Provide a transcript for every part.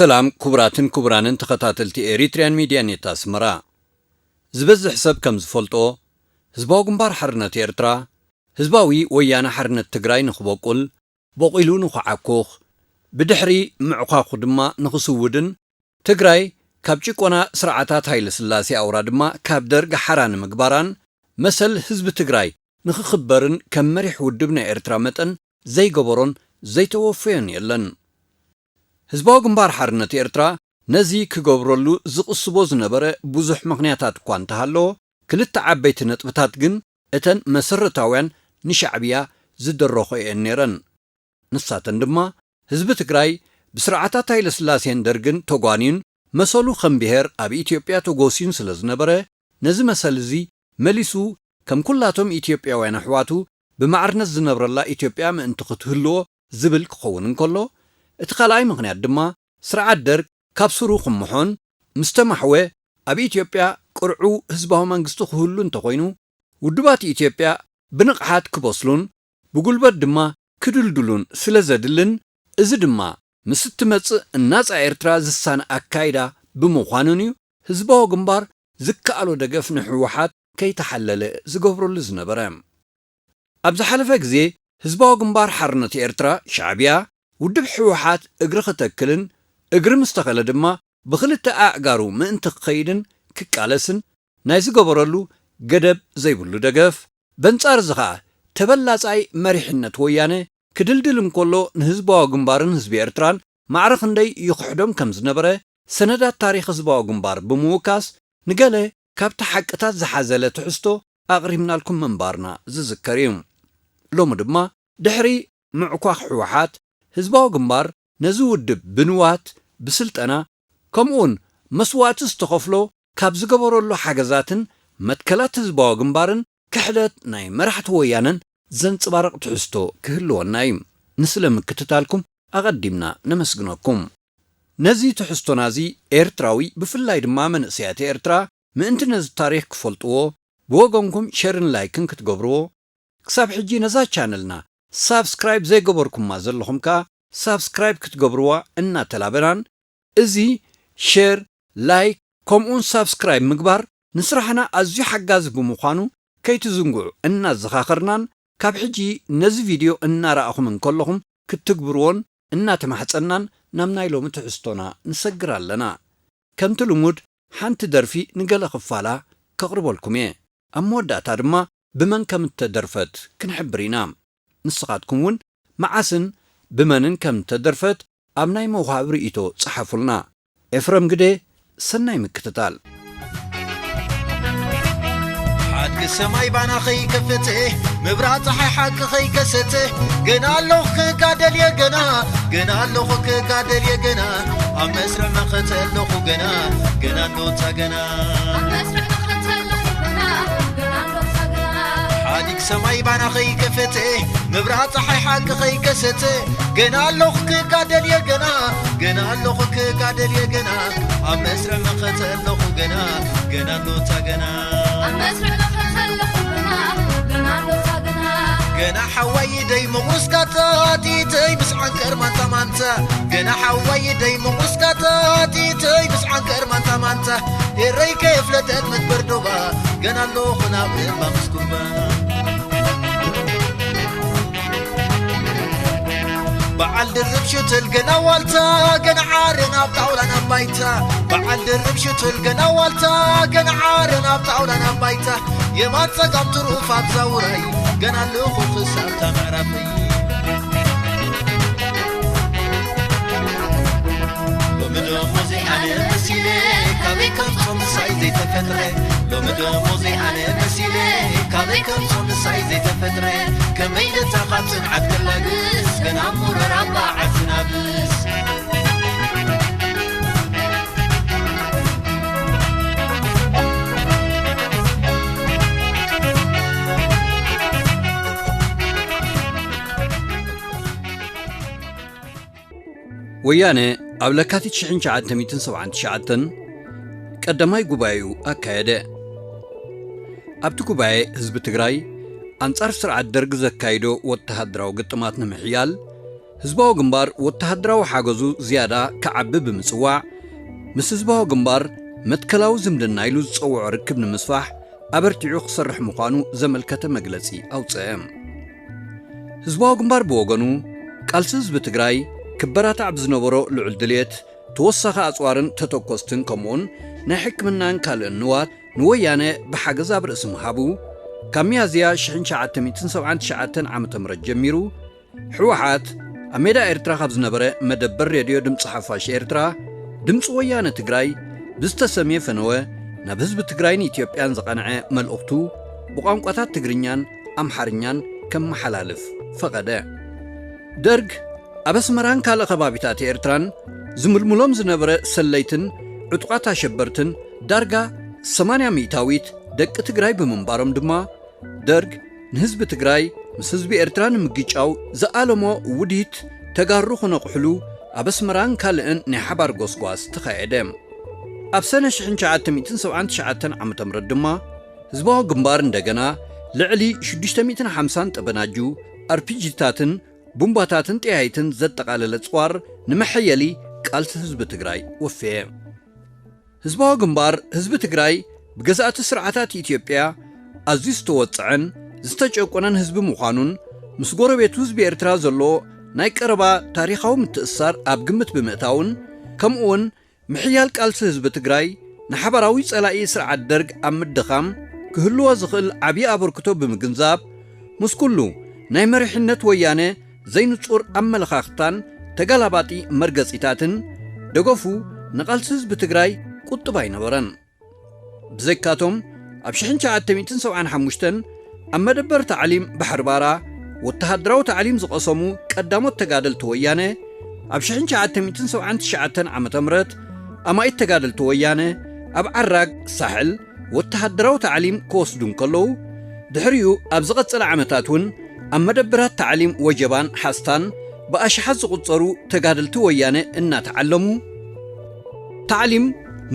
ሰላም ክቡራትን ክቡራንን ተኸታተልቲ ኤሪትሪያን ሚድያ ኔት ኣስመራ። ዝበዝሕ ሰብ ከም ዝፈልጦ፣ ህዝባዊ ግንባር ሓርነት ኤርትራ፣ ህዝባዊ ወያነ ሓርነት ትግራይ ንኽበቁል፣ በቂሉ ንኽዓኩኽ፣ ብድሕሪ ምዕኳኹ ድማ ንኽስውድን፣ ትግራይ ካብ ጭቆና ስርዓታት ሃይለ ስላሴ ኣውራ ድማ ካብ ደርግ ሓራ ንምግባራን፣ መሰል ህዝቢ ትግራይ ንኽኽበርን ከም መሪሕ ውድብ ናይ ኤርትራ መጠን ዘይገበሮን ዘይተወፈዮን የለን። ህዝባዊ ግንባር ሓርነት ኤርትራ ነዚ ክገብረሉ ዝቕስቦ ዝነበረ ብዙሕ ምኽንያታት እኳ እንተሃለዎ፣ ክልተ ዓበይቲ ነጥብታት ግን እተን መሰረታውያን ንሻዕብያ ዝደረኾ እየን ነይረን። ንሳተን ድማ፣ ህዝቢ ትግራይ ብስርዓታት ሃይለ ስላሴን ደርግን ተጓንዩን መሰሉ ከም ብሄር ኣብ ኢትዮጵያ ተጎስዩን ስለ ዝነበረ፣ ነዚ መሰል እዚ መሊሱ ከም ኩላቶም ኢትዮጵያውያን ኣሕዋቱ ብማዕርነት ዝነብረላ ኢትዮጵያ ምእንቲ ክትህልዎ ዝብል ክኸውን እንከሎ፣ እቲ ካልኣይ ምኽንያት ድማ ስርዓት ደርግ ካብ ስሩ ክምሖን ምስ ተማሕወ ኣብ ኢትዮጵያ ቅርዑው ህዝባዊ መንግስቲ ክህሉ እንተኾይኑ፣ ውድባት ኢትዮጵያ ብንቕሓት ክበስሉን ብጉልበት ድማ ክድልድሉን ስለ ዘድልን፣ እዚ ድማ ምስ እትመጽእ ናጻ ኤርትራ ዝሳነ ኣካይዳ ብምዃኑን እዩ ህዝባዊ ግንባር ዝከኣሎ ደገፍ ንህወሓት ከይተሓለለ ዝገብረሉ ዝነበረ። ኣብ ዝሓለፈ ግዜ ህዝባዊ ግንባር ሓርነት ኤርትራ፣ ሻዕብያ፣ ውድብ ህወሓት እግሪ ክተክልን እግሪ ምስ ተኸለ ድማ ብኽልተ ኣእጋሩ ምእንቲ ክኸይድን ክቃለስን ናይ ዝገበረሉ ገደብ ዘይብሉ ደገፍ፣ በንጻር እዚ ኸኣ ተበላጻይ መሪሕነት ወያነ ክድልድል እንከሎ ንህዝባዊ ግንባርን ህዝቢ ኤርትራን ማዕረ ክንደይ ይኽሕዶም ከም ዝነበረ ሰነዳት ታሪኽ ህዝባዊ ግንባር ብምውካስ ንገለ ካብቲ ሓቅታት ዝሓዘለ ትሕዝቶ ኣቕሪብናልኩም ምንባርና ዝዝከር እዩ። ሎሚ ድማ ድሕሪ ምዕኳኽ ህወሓት ህዝባዊ ግንባር ነዚ ውድብ ብንዋት፣ ብስልጠና፣ ከምኡውን መስዋእቲ ዝተኸፍሎ ካብ ዝገበረሉ ሓገዛትን መትከላት ህዝባዊ ግንባርን ክሕደት ናይ መራሕቲ ወያነን ዘንጽባርቕ ትሕዝቶ ክህልወና እዩ። ንስለ ምክትታልኩም ኣቐዲምና ነመስግነኩም። ነዚ ትሕዝቶና እዚ ኤርትራዊ፣ ብፍላይ ድማ መንእሰያት ኤርትራ ምእንቲ ነዚ ታሪኽ ክፈልጥዎ ብወገንኩም ሸርን ላይክን ክትገብርዎ፣ ክሳብ ሕጂ ነዛ ቻነልና ሳብስክራይብ ዘይገበርኩማ ዘለኹም ከኣ ሳብስክራይብ ክትገብርዋ እናተላበናን፣ እዚ ሼር፣ ላይክ ከምኡውን ሳብስክራይብ ምግባር ንስራሕና ኣዝዩ ሓጋዚ ብምዃኑ ከይትዝንግዑ እናዘኻኸርናን፣ ካብ ሕጂ ነዚ ቪድዮ እናረኣኹም እንከለኹም ክትትግብርዎን እናተማሕጸናን ናብ ናይ ሎሚ ትሕዝቶና ንሰግር ኣለና። ከምቲ ልሙድ ሓንቲ ደርፊ ንገለ ክፋላ ከቕርበልኩም እየ። ኣብ መወዳእታ ድማ ብመን ከም እተደርፈት ክንሕብር ኢና። ንስኻትኩም እውን መዓስን ብመንን ከም እተደርፈት ኣብ ናይ መውሃቢ ርእይቶ ጸሓፉልና። ኤፍረም ግደ፣ ሰናይ ምክትታል። ሓድጊ ሰማይ ባና ኸይከፈተ፣ ምብራቕ ጸሓይ ሓቂ ኸይከሰተ፣ ገና ኣለኹ ክጋደል እየ ገና፣ ገና ኣለኹ ክጋደል እየ ገና፣ ኣብ መስርዕ መኸተ ኣለኹ ገና፣ ገና እንዶታ ገና። ኣብ መስርዕ መኸተ ኣለኹ ገና፣ ገና እንዶታ ገና። ሓዲግ ሰማይ ባና ኸይከፈተ፣ ምብራቕ ጸሓይ ሓቂ ኸይከሰተ፣ ገና ኣለኹ ክጋደል እየ ገና፣ ገና ኣለኹ ክጋደል እየ ገና፣ ኣብ መስርዕ መኸተ ኣለኹ ገና፣ ገና እንዶታ ገና። ኣብ መስርዕ መኸተ ኣለኹ ገና፣ ገና እንዶታ ገና። ገና ሓዋይ ደይ ምቑስካታ፣ ጢተይ ምስ ዓንቀር ማንታ ማንታ። ገና ሓዋይ ደይ ምቑስካታ፣ ጢተይ ምስ ዓንቀር ማንታ ማንታ። ኤረይ ከየፍለጠት መትበር ዶባ፣ ገና ኣለኹ ናብ እምባ ምስ ጉርባ። በዓል ድርብ ሽትል ገና ዋልታ፣ ገና ዓረን ኣብ ጣውላ ናብ ባይታ። በዓል ድርብ ሽትል ገና ዋልታ፣ ገና ዓረን ኣብ ጣውላ ናብ ባይታ። የማን ጸጋም ትሩፋት ዛውራይ፣ ገና ኣለኹ ክሳብ እታ ምዕራፈይ። ሎሚ ደሞ ዘይኣነ መሲለ፣ ካበይ ከምጾ ምሳይ ዘይተፈጥረ። ሎሚ ደሞ ዘይኣነ መሲለ፣ ካበይ ከምጾ ምሳይ ዘይተፈጥረ። ከመይ ነታ ካብ ጽንዓት ክላግስ፣ ገና ሙረር ኣባ ዓዲ ናብስ። ወያነ ኣብ ለካቲት ሽሕን ትሽዓተ ሚእትን ሰብዓን ትሽዓተን ቀዳማይ ጉባኤኡ ኣካየደ። ኣብቲ ጉባኤ ህዝቢ ትግራይ ኣንጻር ስርዓት ደርግ ዘካይዶ ወተሃደራዊ ግጥማት ንምሕያል፣ ህዝባዊ ግንባር ወተሃደራዊ ሓገዙ ዝያዳ ክዓቢ ብምጽዋዕ፣ ምስ ህዝባዊ ግንባር መትከላዊ ዝምድና ኢሉ ዝጸውዖ ርክብ ንምስፋሕ ኣበርቲዑ ክሰርሕ ምዃኑ ዘመልከተ መግለጺ ኣውጽአ። ህዝባዊ ግንባር ብወገኑ፣ ቃልሲ ህዝቢ ትግራይ ክበራታዕ ብዝነበሮ ልዑል ድልየት፣ ተወሳኺ ኣጽዋርን ተተኮስትን ከምኡውን ናይ ሕክምናን ካልእን ንዋት ንወያነ ብሓገዝ ኣብ ርእሲ ምሃቡ፣ ካብ ሚያዝያ ሽሕን ትሽዓተ ሚእትን ሰብዓን ትሽዓተን ዓመተ ምህረት ጀሚሩ፣ ህወሓት ኣብ ሜዳ ኤርትራ ካብ ዝነበረ መደበር ሬድዮ ድምፂ ሓፋሽ ኤርትራ፣ ድምፂ ወያነ ትግራይ ብዝተሰምየ ፈነወ፣ ናብ ህዝቢ ትግራይን ኢትዮጵያን ዝቐንዐ መልእኽቱ ብቋንቋታት ትግርኛን ኣምሓርኛን ከመሓላልፍ ፈቐደ። ደርግ ኣብ ኣስመራን ካልእ ከባቢታት ኤርትራን ዝምልምሎም ዝነበረ ሰለይትን ዕጡቓት ኣሸበርትን ዳርጋ ሰማንያ ሚእታዊት ደቂ ትግራይ ብምንባሮም ድማ፣ ደርግ ንህዝቢ ትግራይ ምስ ህዝቢ ኤርትራ ንምግጫው ዝኣለሞ ውዲት ተጋሩ ክነቕሕሉ ኣብ ኣስመራን ካልእን ናይ ሓባር ጎስጓስ ተኻየደ። ኣብ ሰነ ሽሕን ትሽዓተ ሚእትን ሰብዓን ትሽዓተን ዓመተ ምህረት ድማ፣ ህዝባዊ ግንባር እንደገና ልዕሊ ሽዱሽተ ሚእትን ሓምሳን ጠበናጁ፣ ኣርፒጂታትን ቡምባታትን ጠያይትን ዘጠቓለለ ጽዋር ንመሐየሊ ቃልሲ ህዝቢ ትግራይ ወፈየ። ህዝባዊ ግንባር ህዝቢ ትግራይ ብገዛእቲ ስርዓታት ኢትዮጵያ ኣዝዩ ዝተወጽዐን ዝተጨቆነን ህዝቢ ምዃኑን፣ ምስ ጎረቤቱ ህዝቢ ኤርትራ ዘለዎ ናይ ቀረባ ታሪኻዊ ምትእስሳር ኣብ ግምት ብምእታውን፣ ከምኡውን ምሕያል ቃልሲ ህዝቢ ትግራይ ንሓባራዊ ጸላኢ ስርዓት ደርግ ኣብ ምድኻም ክህልዎ ዝኽእል ዓብዪ ኣበርክቶ ብምግንዛብ፣ ምስ ኩሉ ናይ መሪሕነት ወያነ ዘይንጹር ኣመለኻኽታን ተጋላባጢ መርገጺታትን፣ ደገፉ ንቓልሲ ህዝቢ ትግራይ ቁጡብ ኣይነበረን። ብዘይካቶም፣ ኣብ ሽሕን ትሽዓተ ሚእትን ሰብዓን ሓሙሽተን ኣብ መደበር ታዕሊም ባሕሪ ባራ ወተሃደራዊ ታዕሊም ዝቐሰሙ ቀዳሞት ተጋደልቲ ወያነ፣ ኣብ ሽሕን ትሽዓተ ሚእትን ሰብዓን ትሽዓተን ዓመተ ምህረት ኣማኢት ተጋደልቲ ወያነ ኣብ ዓራግ ሳሕል ወተሃደራዊ ታዕሊም ክወስዱ እንከለዉ፣ ድሕሪኡ ኣብ ዝቐጸለ ዓመታት እውን ኣብ መደበራት ታዕሊም ወጀባን ሓስታን ብኣሽሓት ዝቑጸሩ ተጋደልቲ ወያነ እናተዓለሙ፣ ታዕሊም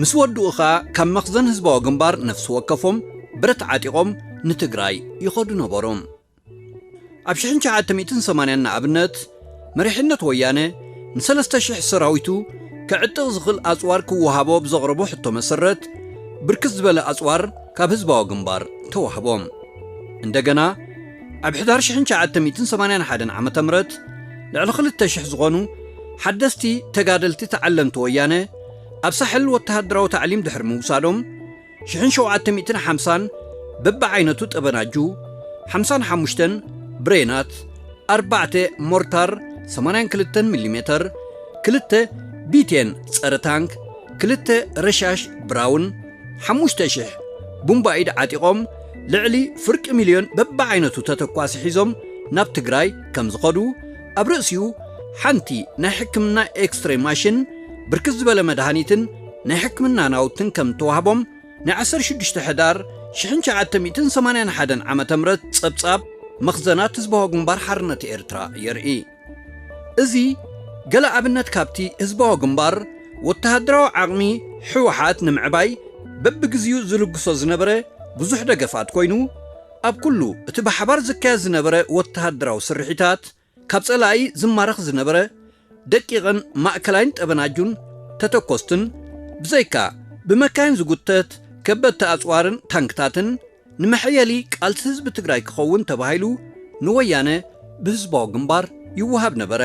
ምስ ወድኡ ኸኣ ካብ መኽዘን ህዝባዊ ግንባር ነፍሲ ወከፎም ብረት ዓጢቖም ንትግራይ ይኸዱ ነበሩ። ኣብ ሽሕን ትሽዓተ ሚእትን ሰማንያን ንኣብነት፣ መሪሕነት ወያነ ንሰለስተ ሽሕ ሰራዊቱ ከዕጥቕ ዝኽእል ኣጽዋር ክወሃቦ ብዘቕረቦ ሕቶ መሰረት፣ ብርክት ዝበለ ኣጽዋር ካብ ህዝባዊ ግንባር ተዋህቦ። እንደገና፣ ኣብ ሕዳር ሽሕን ትሽዓተ ሚእትን ሰማንያን ሓደን ዓመተ ምህረት፣ ልዕሊ ክልተ ሽሕ ዝኾኑ ሓደስቲ ተጋደልቲ ተዓለምቲ ወያነ ኣብ ሳሕል ወተሃደራዊ ታዕሊም ድሕሪ ምውሳዶም፣ ሽሕን ሸውዓተ ሚእትን ሓምሳን በብዓይነቱ ጠበናጁ፣ ሓምሳን ሓሙሽተን ብሬናት፣ ኣርባዕተ ሞርታር ሰማንያን ክልተን ሚሊሜተር፣ ክልተ ቢቴን ጸረ ታንክ፣ ክልተ ረሻሽ ብራውን፣ ሓሙሽተ ሽሕ ቡምባ ኢድ ዓጢቖም፣ ልዕሊ ፍርቂ ሚልዮን በብዓይነቱ ተተኳሲ ሒዞም ናብ ትግራይ ከም ዝኸዱ፣ ኣብ ርእሲኡ ሓንቲ ናይ ሕክምና ኤክስሬ ማሽን፣ ብርክት ዝበለ መድሃኒትን ናይ ሕክምና ናውትን ከም እተዋህቦም፣ ናይ ዓሰርተ ሽዱሽተ ሕዳር ሽሕን ትሽዓተ ሚእትን ሰማንያን ሓደን ዓመተ ምህረት ጸብጻብ መኽዘናት ህዝባዊ ግንባር ሓርነት ኤርትራ የርኢ። እዚ ገለ ኣብነት ካብቲ ህዝባዊ ግንባር ወተሃደራዊ ዓቕሚ ህወሓት ንምዕባይ በብግዜኡ ዝልግሶ ዝነበረ ብዙሕ ደገፋት ኮይኑ፣ ኣብ ኩሉ እቲ ብሓባር ዝካየድ ዝነበረ ወተሃደራዊ ስርሒታት፣ ካብ ጸላኢ ዝማረኽ ዝነበረ ደቂቕን ማእከላይን ጠበናጁን ተተኮስትን፣ ብዘይካ ብመካይን ዝጉተት ከበድቲ ኣጽዋርን ታንክታትን፣ ንመሐየሊ ቃልሲ ህዝቢ ትግራይ ክኸውን ተባሂሉ ንወያነ ብህዝባዊ ግንባር ይወሃብ ነበረ።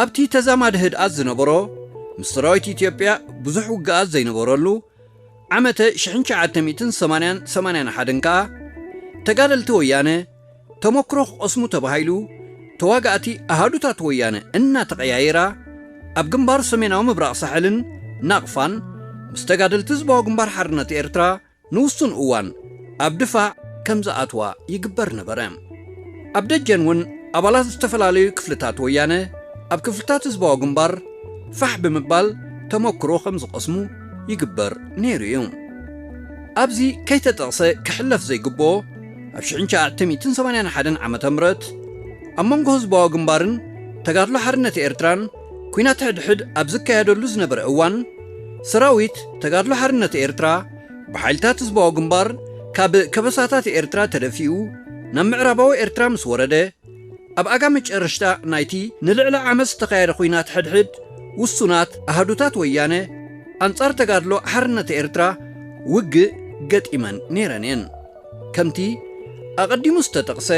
ኣብቲ ተዛማዲ ህድኣት ዝነበሮ፣ ምስ ሰራዊት ኢትዮጵያ ብዙሕ ውግኣት ዘይነበረሉ ዓመተ ሽሕን ትሽዓተ ሚእትን ሰማንያን ሰማንያን ሓደን ከኣ፣ ተጋደልቲ ወያነ ተመክሮ ክቐስሙ ተባሂሉ፣ ተዋጋእቲ ኣሃዱታት ወያነ እናተቐያየራ፣ ኣብ ግንባር ሰሜናዊ ምብራቕ ሳሕልን ናቕፋን ምስ ተጋደልቲ ህዝባዊ ግንባር ሓርነት ኤርትራ ንውሱን እዋን ኣብ ድፋዕ ከም ዝኣትዋ ይግበር ነበረ። ኣብ ደጀን እውን ኣባላት ዝተፈላለዩ ክፍልታት ወያነ ኣብ ክፍልታት ህዝባዊ ግንባር ፋሕ ብምባል ተመክሮ ከም ዝቐስሙ ይግበር ነይሩ እዩ። ኣብዚ ከይተጠቕሰ ክሕለፍ ዘይግብኦ፣ ኣብ ሽሕን ትሽዓተ ሚእትን ሰማንያን ሓደን ዓመተ ምህረት ኣብ መንጎ ህዝባዊ ግንባርን ተጋድሎ ሓርነት ኤርትራን ኲናት ሕድሕድ ኣብ ዝካየደሉ ዝነበረ እዋን፣ ሰራዊት ተጋድሎ ሓርነት ኤርትራ ብሓይልታት ህዝባዊ ግንባር ካብ ከበሳታት ኤርትራ ተደፊኡ ናብ ምዕራባዊ ኤርትራ ምስ ወረደ፣ ኣብ ኣጋ መጨረሽታ ናይቲ ንልዕሊ ዓመት ዝተኻየደ ኲናት ሕድሕድ፣ ውሱናት ኣሃዱታት ወያነ ኣንጻር ተጋድሎ ሓርነት ኤርትራ ውግእ ገጢመን ነይረን እየን። ከምቲ ኣቐዲሙ ዝተጠቕሰ፣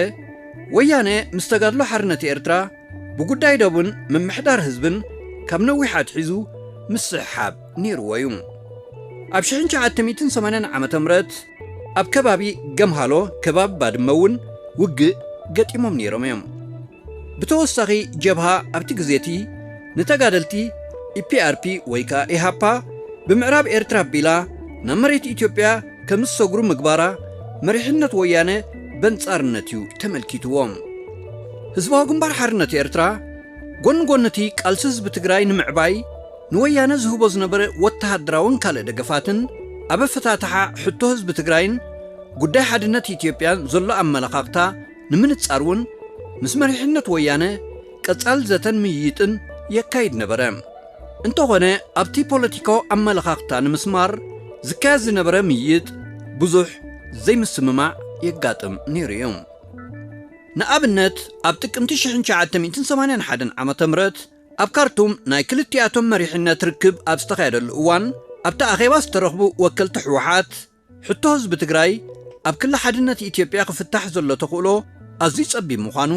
ወያነ ምስ ተጋድሎ ሓርነት ኤርትራ ብጉዳይ ደቡን ምምሕዳር ህዝብን ካብ ነዊሕ ኣትሒዙ ምስሕሓብ ነይርዎ እዩ። ኣብ ሽሕን ትሽዓተ ሚእትን ሰማንያን ዓመተ ምህረት ኣብ ከባቢ ገምሃሎ፣ ከባቢ ባድመ እውን ውግእ ገጢሞም ነይሮም እዮም። ብተወሳኺ፣ ጀብሃ ኣብቲ ግዜ እቲ ንተጋደልቲ ኢ ፒ ኣር ፒ ወይ ከኣ ኢሃፓ ብምዕራብ ኤርትራ ኣቢላ ናብ መሬት ኢትዮጵያ ከም ዝሰግሩ ምግባራ፣ መሪሕነት ወያነ በንጻርነት እዩ ተመልኪትዎ። ህዝባዊ ግንባር ሓርነት ኤርትራ፣ ጎኒ ጎኒ እቲ ቃልሲ ህዝቢ ትግራይ ንምዕባይ፣ ንወያነ ዝህቦ ዝነበረ ወተሃደራውን ካልእ ደገፋትን፣ ኣብ ኣፈታትሓ ሕቶ ህዝቢ ትግራይን ጉዳይ ሓድነት ኢትዮጵያን ዘሎ ኣመለኻኽታ ንምንጻር እውን፣ ምስ መሪሕነት ወያነ ቀጻሊ ዘተን ምይይጥን የካይድ ነበረ። እንተኾነ፣ ኣብቲ ፖለቲካዊ ኣመለኻኽታ ንምስማር ዝካየድ ዝነበረ ምይይጥ፣ ብዙሕ ዘይምስምማዕ የጋጥም ነይሩ እዩ። ንኣብነት፣ ኣብ ጥቅምቲ ሽሕን ትሽዓተ ሚእትን ሰማንያን ሓደን ዓመተ ምህረት ኣብ ካርቱም ናይ ክልቲኣቶም መሪሕነት ርክብ ኣብ ዝተኻየደሉ እዋን፣ ኣብቲ ኣኼባ ዝተረኽቡ ወከልቲ ህወሓት፣ ሕቶ ህዝቢ ትግራይ ኣብ ክሊ ሓድነት ኢትዮጵያ ክፍታሕ ዘሎ ተኽእሎ ኣዝዩ ጸቢብ ምዃኑ፣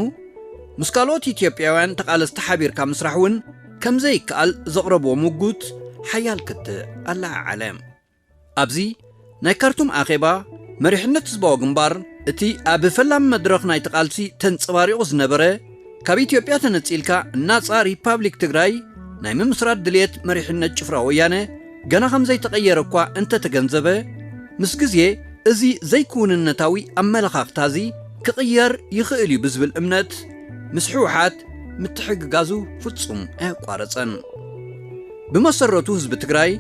ምስ ካልኦት ኢትዮጵያውያን ተቓለስቲ ሓቢርካ ምስራሕ እውን ከም ዘይከኣል ዘቕረብዎ ምጉት ሓያል ክትዕ ኣለዓዓለ። ኣብዚ ናይ ካርቱም ኣኼባ፣ መሪሕነት ህዝባዊ ግንባር፣ እቲ ኣብ ፈላሚ መድረኽ ናይቲ ቃልሲ ተንጸባሪቑ ዝነበረ፣ ካብ ኢትዮጵያ ተነጺልካ ናጻ ሪፓብሊክ ትግራይ ናይ ምምስራት ድልየት መሪሕነት ጭፍራ ወያነ ገና ከም ዘይተቐየረ እኳ እንተተገንዘበ፣ ምስ ግዜ እዚ ዘይክውንነታዊ ኣመለኻኽታ እዚ ክቕየር ይኽእል እዩ ብዝብል እምነት፣ ምስ ህወሓት ምትሕግጋዙ ፍጹም ኣየቋረጸን። ብመሰረቱ ህዝቢ ትግራይ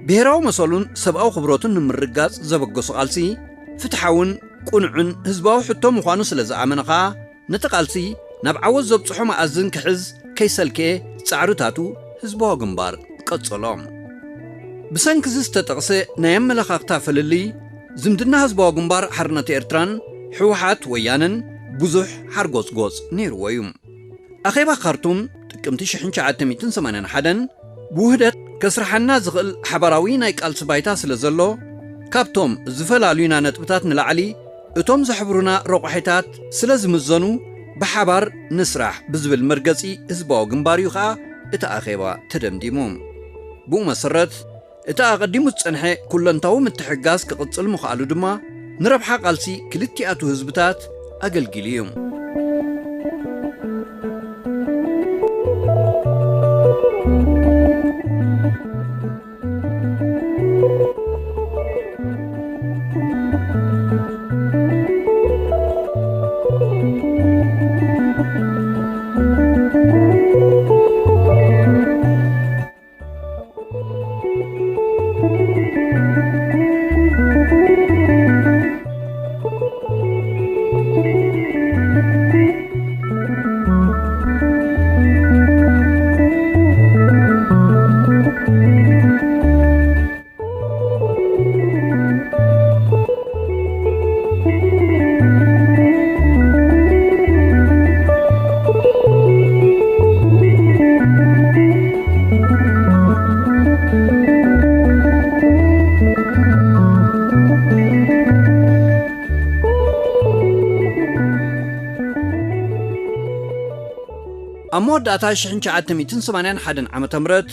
ብሄራዊ መሰሉን ሰብኣዊ ክብረቱን ንምርግጋጽ ዘበገሶ ቃልሲ፣ ፍትሓውን ቅኑዕን ህዝባዊ ሕቶ ምዃኑ ስለ ዝኣመነ ኸኣ፣ ነቲ ቃልሲ ናብ ዓወት ዘብጽሖ መኣዝን ክሕዝ ከይሰልከየ ጻዕርታቱ ህዝባዊ ግንባር ቀጸሎ። ብሰንኪ እዚ ዝተጠቕሰ ናይ ኣመለኻኽታ ፍልልይ፣ ዝምድና ህዝባዊ ግንባር ሓርነት ኤርትራን ህወሓት ወያነን ብዙሕ ሓርጎጽጎጽ ነይርዎ እዩ። ኣኼባ ካርቱም ጥቅምቲ ሽሕን ትሽዓተ ሚእትን ሰማንያን ሓደን ብውህደት ከስርሓና ዝኽእል ሓባራዊ ናይ ቃልሲ ባይታ ስለ ዘሎ፣ ካብቶም ዝፈላልዩና ነጥብታት ንላዕሊ እቶም ዘሕብሩና ረቋሒታት ስለ ዝምዘኑ፣ ብሓባር ንስራሕ ብዝብል መርገጺ ህዝባዊ ግንባር እዩ ኸኣ እቲ ኣኼባ ተደምዲሙ። ብኡ መሰረት፣ እቲ ኣቐዲሙ ዝጸንሐ ኩለንታዊ ምትሕግጋዝ ክቕጽል ምኽኣሉ ድማ፣ ንረብሓ ቃልሲ ክልቲኣቱ ህዝብታት ኣገልጊሉ እዩ። ኣብ መወዳእታ ሽሕን ትሽዓተ ሚእትን ሰማንያን ሓደን ዓመተ ምህረት፣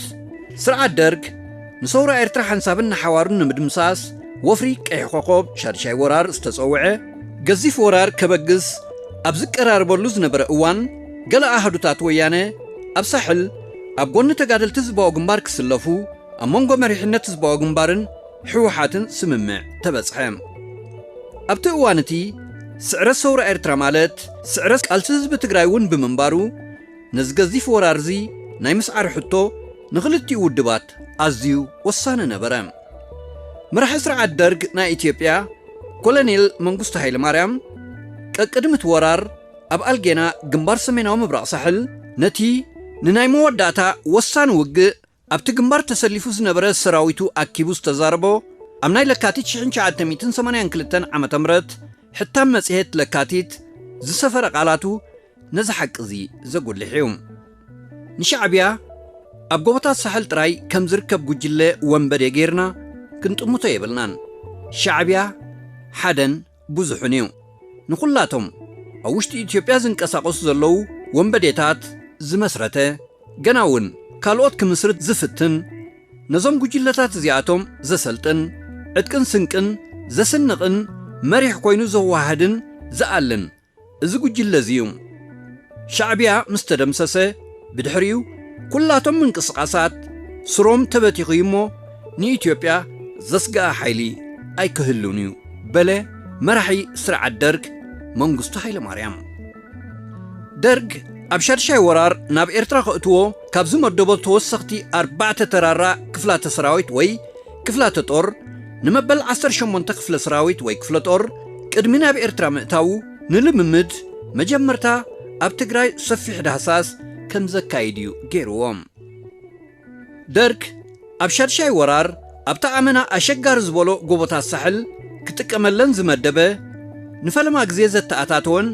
ስርዓት ደርግ ንሰውራ ኤርትራ ሓንሳብን ንሓዋሩን ንምድምሳስ፣ ወፍሪ ቀይሕ ኮኾብ፣ ሻድሻይ ወራር ዝተጸውዐ ገዚፍ ወራር ከበግስ ኣብ ዝቀራረበሉ ዝነበረ እዋን፣ ገለ ኣሃዱታት ወያነ ኣብ ሳሕል ኣብ ጎኒ ተጋደልቲ ህዝባዊ ግንባር ክስለፉ ኣብ መንጎ መሪሕነት ህዝባዊ ግንባርን ህወሓትን ስምምዕ ተበጽሐ። ኣብቲ እዋን እቲ፣ ስዕረት ሰውራ ኤርትራ ማለት ስዕረት ቃልሲ ህዝቢ ትግራይ እውን ብምንባሩ፣ ነዚ ገዚፍ ወራር እዚ ናይ ምስዓር ሕቶ ንኽልቲኡ ውድባት ኣዝዩ ወሳኒ ነበረ። መራሒ ስርዓት ደርግ ናይ ኢትዮጵያ ኮሎኔል መንግስቱ ሃይለማርያም፣ ቀቅድሚ እቲ ወራር ኣብ ኣልጌና ግንባር ሰሜናዊ ምብራቕ ሳሕል ነቲ ንናይ መወዳእታ ወሳኒ ውግእ ኣብቲ ግንባር ተሰሊፉ ዝነበረ ሰራዊቱ ኣኪቡ ዝተዛረቦ፣ ኣብ ናይ ለካቲት ሽሕን ትሽዓተ ሚእትን ሰማንያን ክልተን ዓመተ ምህረት ሕታም መጽሔት ለካቲት ዝሰፈረ ቃላቱ፣ ነዚ ሓቂ እዚ ዘጉልሕ እዩ። ንሻዕብያ ኣብ ጎቦታት ሳሕል ጥራይ ከም ዝርከብ ጉጅለ ወንበዴ ጌርና ክንጥምቶ የብልናን። ሻዕብያ ሓደን ብዙሕን እዩ። ንኹላቶም ኣብ ውሽጢ ኢትዮጵያ ዝንቀሳቐሱ ዘለዉ ወንበዴታት ዝመስረተ፣ ገና እውን ካልኦት ክምስርት ዝፍትን፣ ነዞም ጉጅለታት እዚኣቶም ዘሰልጥን፣ ዕጥቅን ስንቅን ዘስንቕን፣ መሪሕ ኮይኑ ዘዋህድን ዝኣልን እዚ ጉጅለ እዚ እዩ። ሻዕብያ ምስ ተደምሰሰ ብድሕሪኡ ኩላቶም ምንቅስቓሳት ስሮም ተበቲኹ እዩ እሞ ንኢትዮጵያ ዘስግኣ ሓይሊ ኣይክህሉን እዩ በለ መራሒ ስርዓት ደርግ መንግስቱ ሃይለማርያም። ደርግ ኣብ ሻድሻይ ወራር ናብ ኤርትራ ከእትዎ ካብ ዝመደቦ ተወሰኽቲ ኣርባዕተ ተራራ ክፍላተ ሰራዊት ወይ ክፍላተ ጦር ንመበል ዓሰርተ ሸሞንተ ክፍለ ሰራዊት ወይ ክፍለ ጦር ቅድሚ ናብ ኤርትራ ምእታዉ ንልምምድ መጀመርታ ኣብ ትግራይ ሰፊሕ ዳህሳስ ከም ዘካይድ እዩ ገይርዎም። ደርግ ኣብ ሻድሻይ ወራር ኣብታ ኣመና ኣሸጋሪ ዝበሎ ጎቦታት ሳሕል ክጥቀመለን ዝመደበ ንፈለማ ግዜ ዘተኣታተወን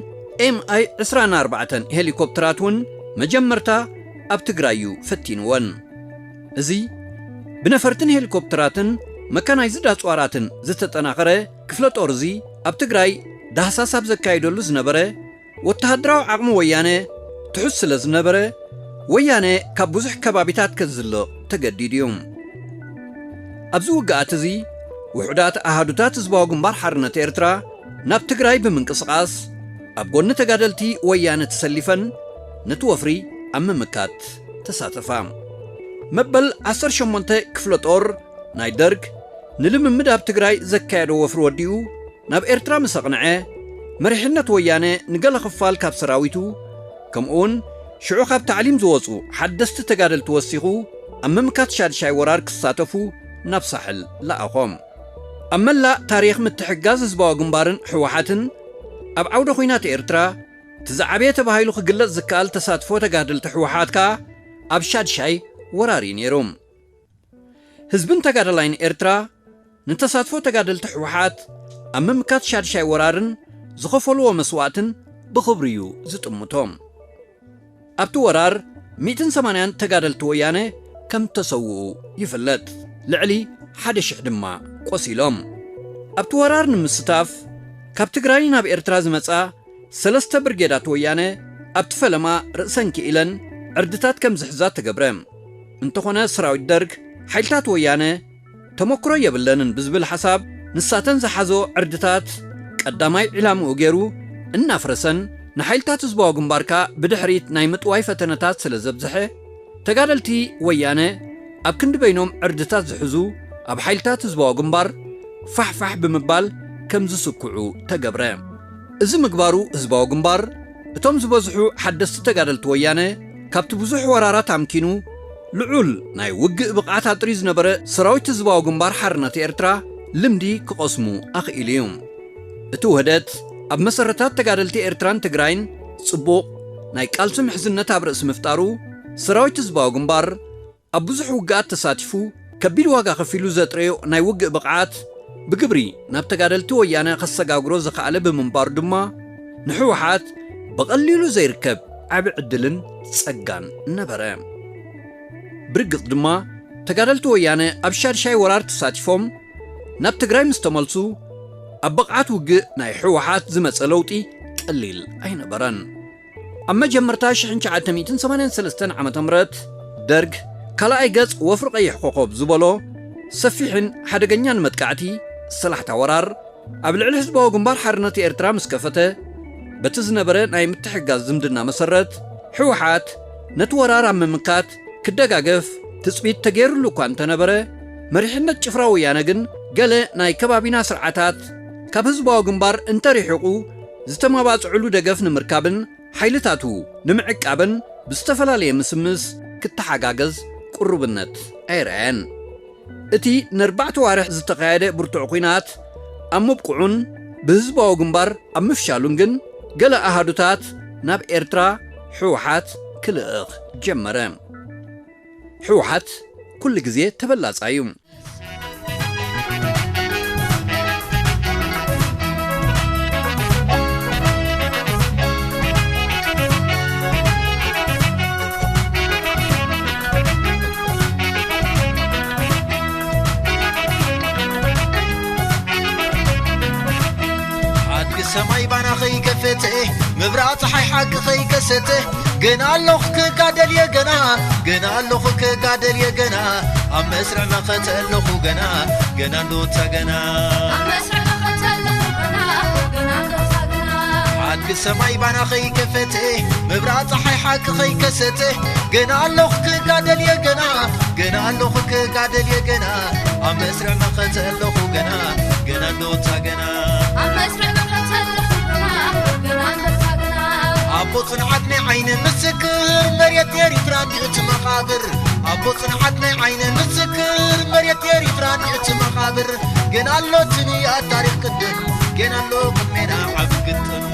ኤምኣይ ዕስራን ኣርባዕተን ሄሊኮፕተራት እውን መጀመርታ ኣብ ትግራይ እዩ ፈቲንወን። እዚ ብነፈርትን ሄሊኮፕተራትን መካናይዝድ ኣፅዋራትን ዝተጠናኸረ ክፍለ ጦር እዚ ኣብ ትግራይ ዳህሳስ ኣብ ዘካየደሉ ዝነበረ ወተሃደራዊ ዓቕሚ ወያነ ትሑት ስለ ዝነበረ ወያነ ካብ ብዙሕ ከባቢታት ከዝልቕ ተገዲዱ እዩ። ኣብዚ ውግኣት እዚ ውሑዳት ኣሃዱታት ህዝባዊ ግንባር ሓርነት ኤርትራ ናብ ትግራይ ብምንቅስቓስ ኣብ ጎኒ ተጋደልቲ ወያነ ተሰሊፈን ነቲ ወፍሪ ኣብ ምምካት ተሳተፋ። መበል ዓሰርተ ሸሞንተ ክፍለ ጦር ናይ ደርግ ንልምምድ ኣብ ትግራይ ዘካየዶ ወፍሪ ወዲኡ ናብ ኤርትራ ምስ ኣቕንዐ፣ መሪሕነት ወያነ ንገለ ክፋል ካብ ሰራዊቱ፣ ከምኡውን ሽዑ ካብ ታዕሊም ዝወጹ ሓደስቲ ተጋደልቲ ወሲኹ ኣብ ምምካት ሻድሻይ ወራር ክሳተፉ ናብ ሳሕል ለኣኾም። ኣብ መላእ ታሪኽ ምትሕግጋዝ ህዝባዊ ግንባርን ህወሓትን ኣብ ዓውደ ኹናት ኤርትራ እቲ ዝዓበየ ተባሂሉ ክግለጽ ዝከኣል ተሳትፎ ተጋደልቲ ህወሓት ከኣ ኣብ ሻድሻይ ወራር እዩ ነይሩ። ህዝብን ተጋደላይን ኤርትራ ንተሳትፎ ተጋደልቲ ህወሓት ኣብ ምምካት ሻድሻይ ወራርን ዝኸፈልዎ መስዋእትን ብኽብሪ እዩ ዝጥምቶም። ኣብቲ ወራር ሚእትን ሰማንያን ተጋደልቲ ወያነ ከም ተሰውኡ ይፍለጥ። ልዕሊ ሓደ ሽሕ ድማ ቆሲሎም። ኣብቲ ወራር ንምስታፍ ካብ ትግራይ ናብ ኤርትራ ዝመጻ ሰለስተ ብርጌዳት ወያነ ኣብቲ ፈለማ ርእሰን ክኢለን ዕርድታት ከም ዝሕዛ ተገብረ። እንተኾነ ሰራዊት ደርግ ሓይልታት ወያነ ተመክሮ የብለንን ብዝብል ሓሳብ ንሳተን ዝሓዞ ዕርድታት ቀዳማይ ዕላምኡ ገይሩ እናፍረሰን ንሓይልታት ህዝባዊ ግንባርካ ብድሕሪት ናይ ምጥዋይ ፈተነታት ስለ ዘብዝሐ ተጋደልቲ ወያነ ኣብ ክንዲ በይኖም ዕርድታት ዝሕዙ ኣብ ሓይልታት ህዝባዊ ግንባር ፋሕፋሕ ብምባል ከም ዝስክዑ ተገብረ። እዚ ምግባሩ ህዝባዊ ግንባር እቶም ዝበዝሑ ሓደስቲ ተጋደልቲ ወያነ ካብቲ ብዙሕ ወራራት ኣምኪኑ ልዑል ናይ ውግእ ብቕዓት ኣጥርዩ ዝነበረ ሰራዊት ህዝባዊ ግንባር ሓርነት ኤርትራ ልምዲ ክቐስሙ ኣኽኢሉ እዩ። እቲ ውህደት ኣብ መሰረታት ተጋደልቲ ኤርትራን ትግራይን ጽቡቕ ናይ ቃልሲ ምሕዝነት ኣብ ርእሲ ምፍጣሩ ሰራዊት ህዝባዊ ግንባር ኣብ ብዙሕ ውግኣት ተሳቲፉ ከቢድ ዋጋ ከፊሉ ዘጥረዮ ናይ ውግእ ብቕዓት ብግብሪ ናብ ተጋደልቲ ወያነ ከሰጋግሮ ዝኸኣለ ብምንባሩ ድማ ንህወሓት ብቐሊሉ ዘይርከብ ዓቢ ዕድልን ጸጋን ነበረ። ብርግጽ ድማ ተጋደልቲ ወያነ ኣብ ሻድሻይ ወራር ተሳቲፎም ናብ ትግራይ ምስ ተመልሱ ኣብ ብቕዓት ውግእ ናይ ህወሓት ዝመጸ ለውጢ ቀሊል ኣይነበረን። ኣብ መጀመርታ ሽሕን ትሽዓተ ሚእትን ሰማንያን ሰለስተን ዓመተ ምህረት ደርግ ካልኣይ ገጽ ወፍሪ ቀይሕ ኮኾብ ዝበሎ ሰፊሕን ሓደገኛን መጥቃዕቲ ሰላሕታ ወራር ኣብ ልዕሊ ህዝባዊ ግንባር ሓርነት ኤርትራ ምስ ከፈተ በቲ ዝነበረ ናይ ምትሕግጋዝ ዝምድና መሰረት ህወሓት ነቲ ወራር ኣብ ምምካት ክደጋገፍ ትጽቢት ተገይሩሉ እኳ እንተነበረ መሪሕነት ጭፍራ ወያነ ግን ገለ ናይ ከባቢና ስርዓታት ካብ ህዝባዊ ግንባር እንተሪሕቑ ዝተመባጽዕሉ ደገፍ ንምርካብን ሓይልታቱ ንምዕቃብን ብዝተፈላለየ ምስምስ ክተሓጋገዝ ቅሩብነት ኣይረኣየን። እቲ ንኣርባዕተ ዋርሕ ዝተኻየደ ብርቱዕ ኲናት ኣብ ምብቅዑን ብህዝባዊ ግንባር ኣብ ምፍሻሉን ግን ገለ ኣሃዱታት ናብ ኤርትራ ህወሓት ክልእኽ ጀመረ። ህወሓት ኩሉ ግዜ ተበላጻ እዩ። ሓቂ ኸይከሰተ ገና ኣለኹ ክጋደል እየ ገና፣ ገና ኣለኹ ክጋደል እየ ገና፣ ኣብ መስርዕ መኸተ ኣለኹ ገና፣ ገና እንዶታ ገና። ኣብ መስርዕ መኸተ ኣለኹ ገና፣ ገና እንዶታ ገና። ሓድጊ ሰማይ ባና ኸይከፈተ፣ ምብራቕ ፀሓይ ሓቂ ኸይከሰተ፣ ገና ኣለኹ ክጋደል እየ ገና፣ ገና ኣለኹ ክጋደል እየ ገና፣ ኣብ መስርዕ መኸተ ኣለኹ ገና፣ ገና እንዶታ ገና። ኣብ መስርዕ መኸተ ኣለኹ ገና፣ ገና እንዶታ ገና። ኣቦ ጽንዓት ናይ ዓይኒ ምስክር፣ መሬት ኤሪትራ እንዲኡ እቲ መቓብር። ኣቦ ጽንዓት ናይ ዓይኒ ምስክር፣ መሬት ኤሪትራ እንዲኡ እቲ መቓብር። ገና ኣሎ ትንያ ታሪኽ ቅድም፣ ገና ኣሎ ቅድሜና ዓቢ ግጥም።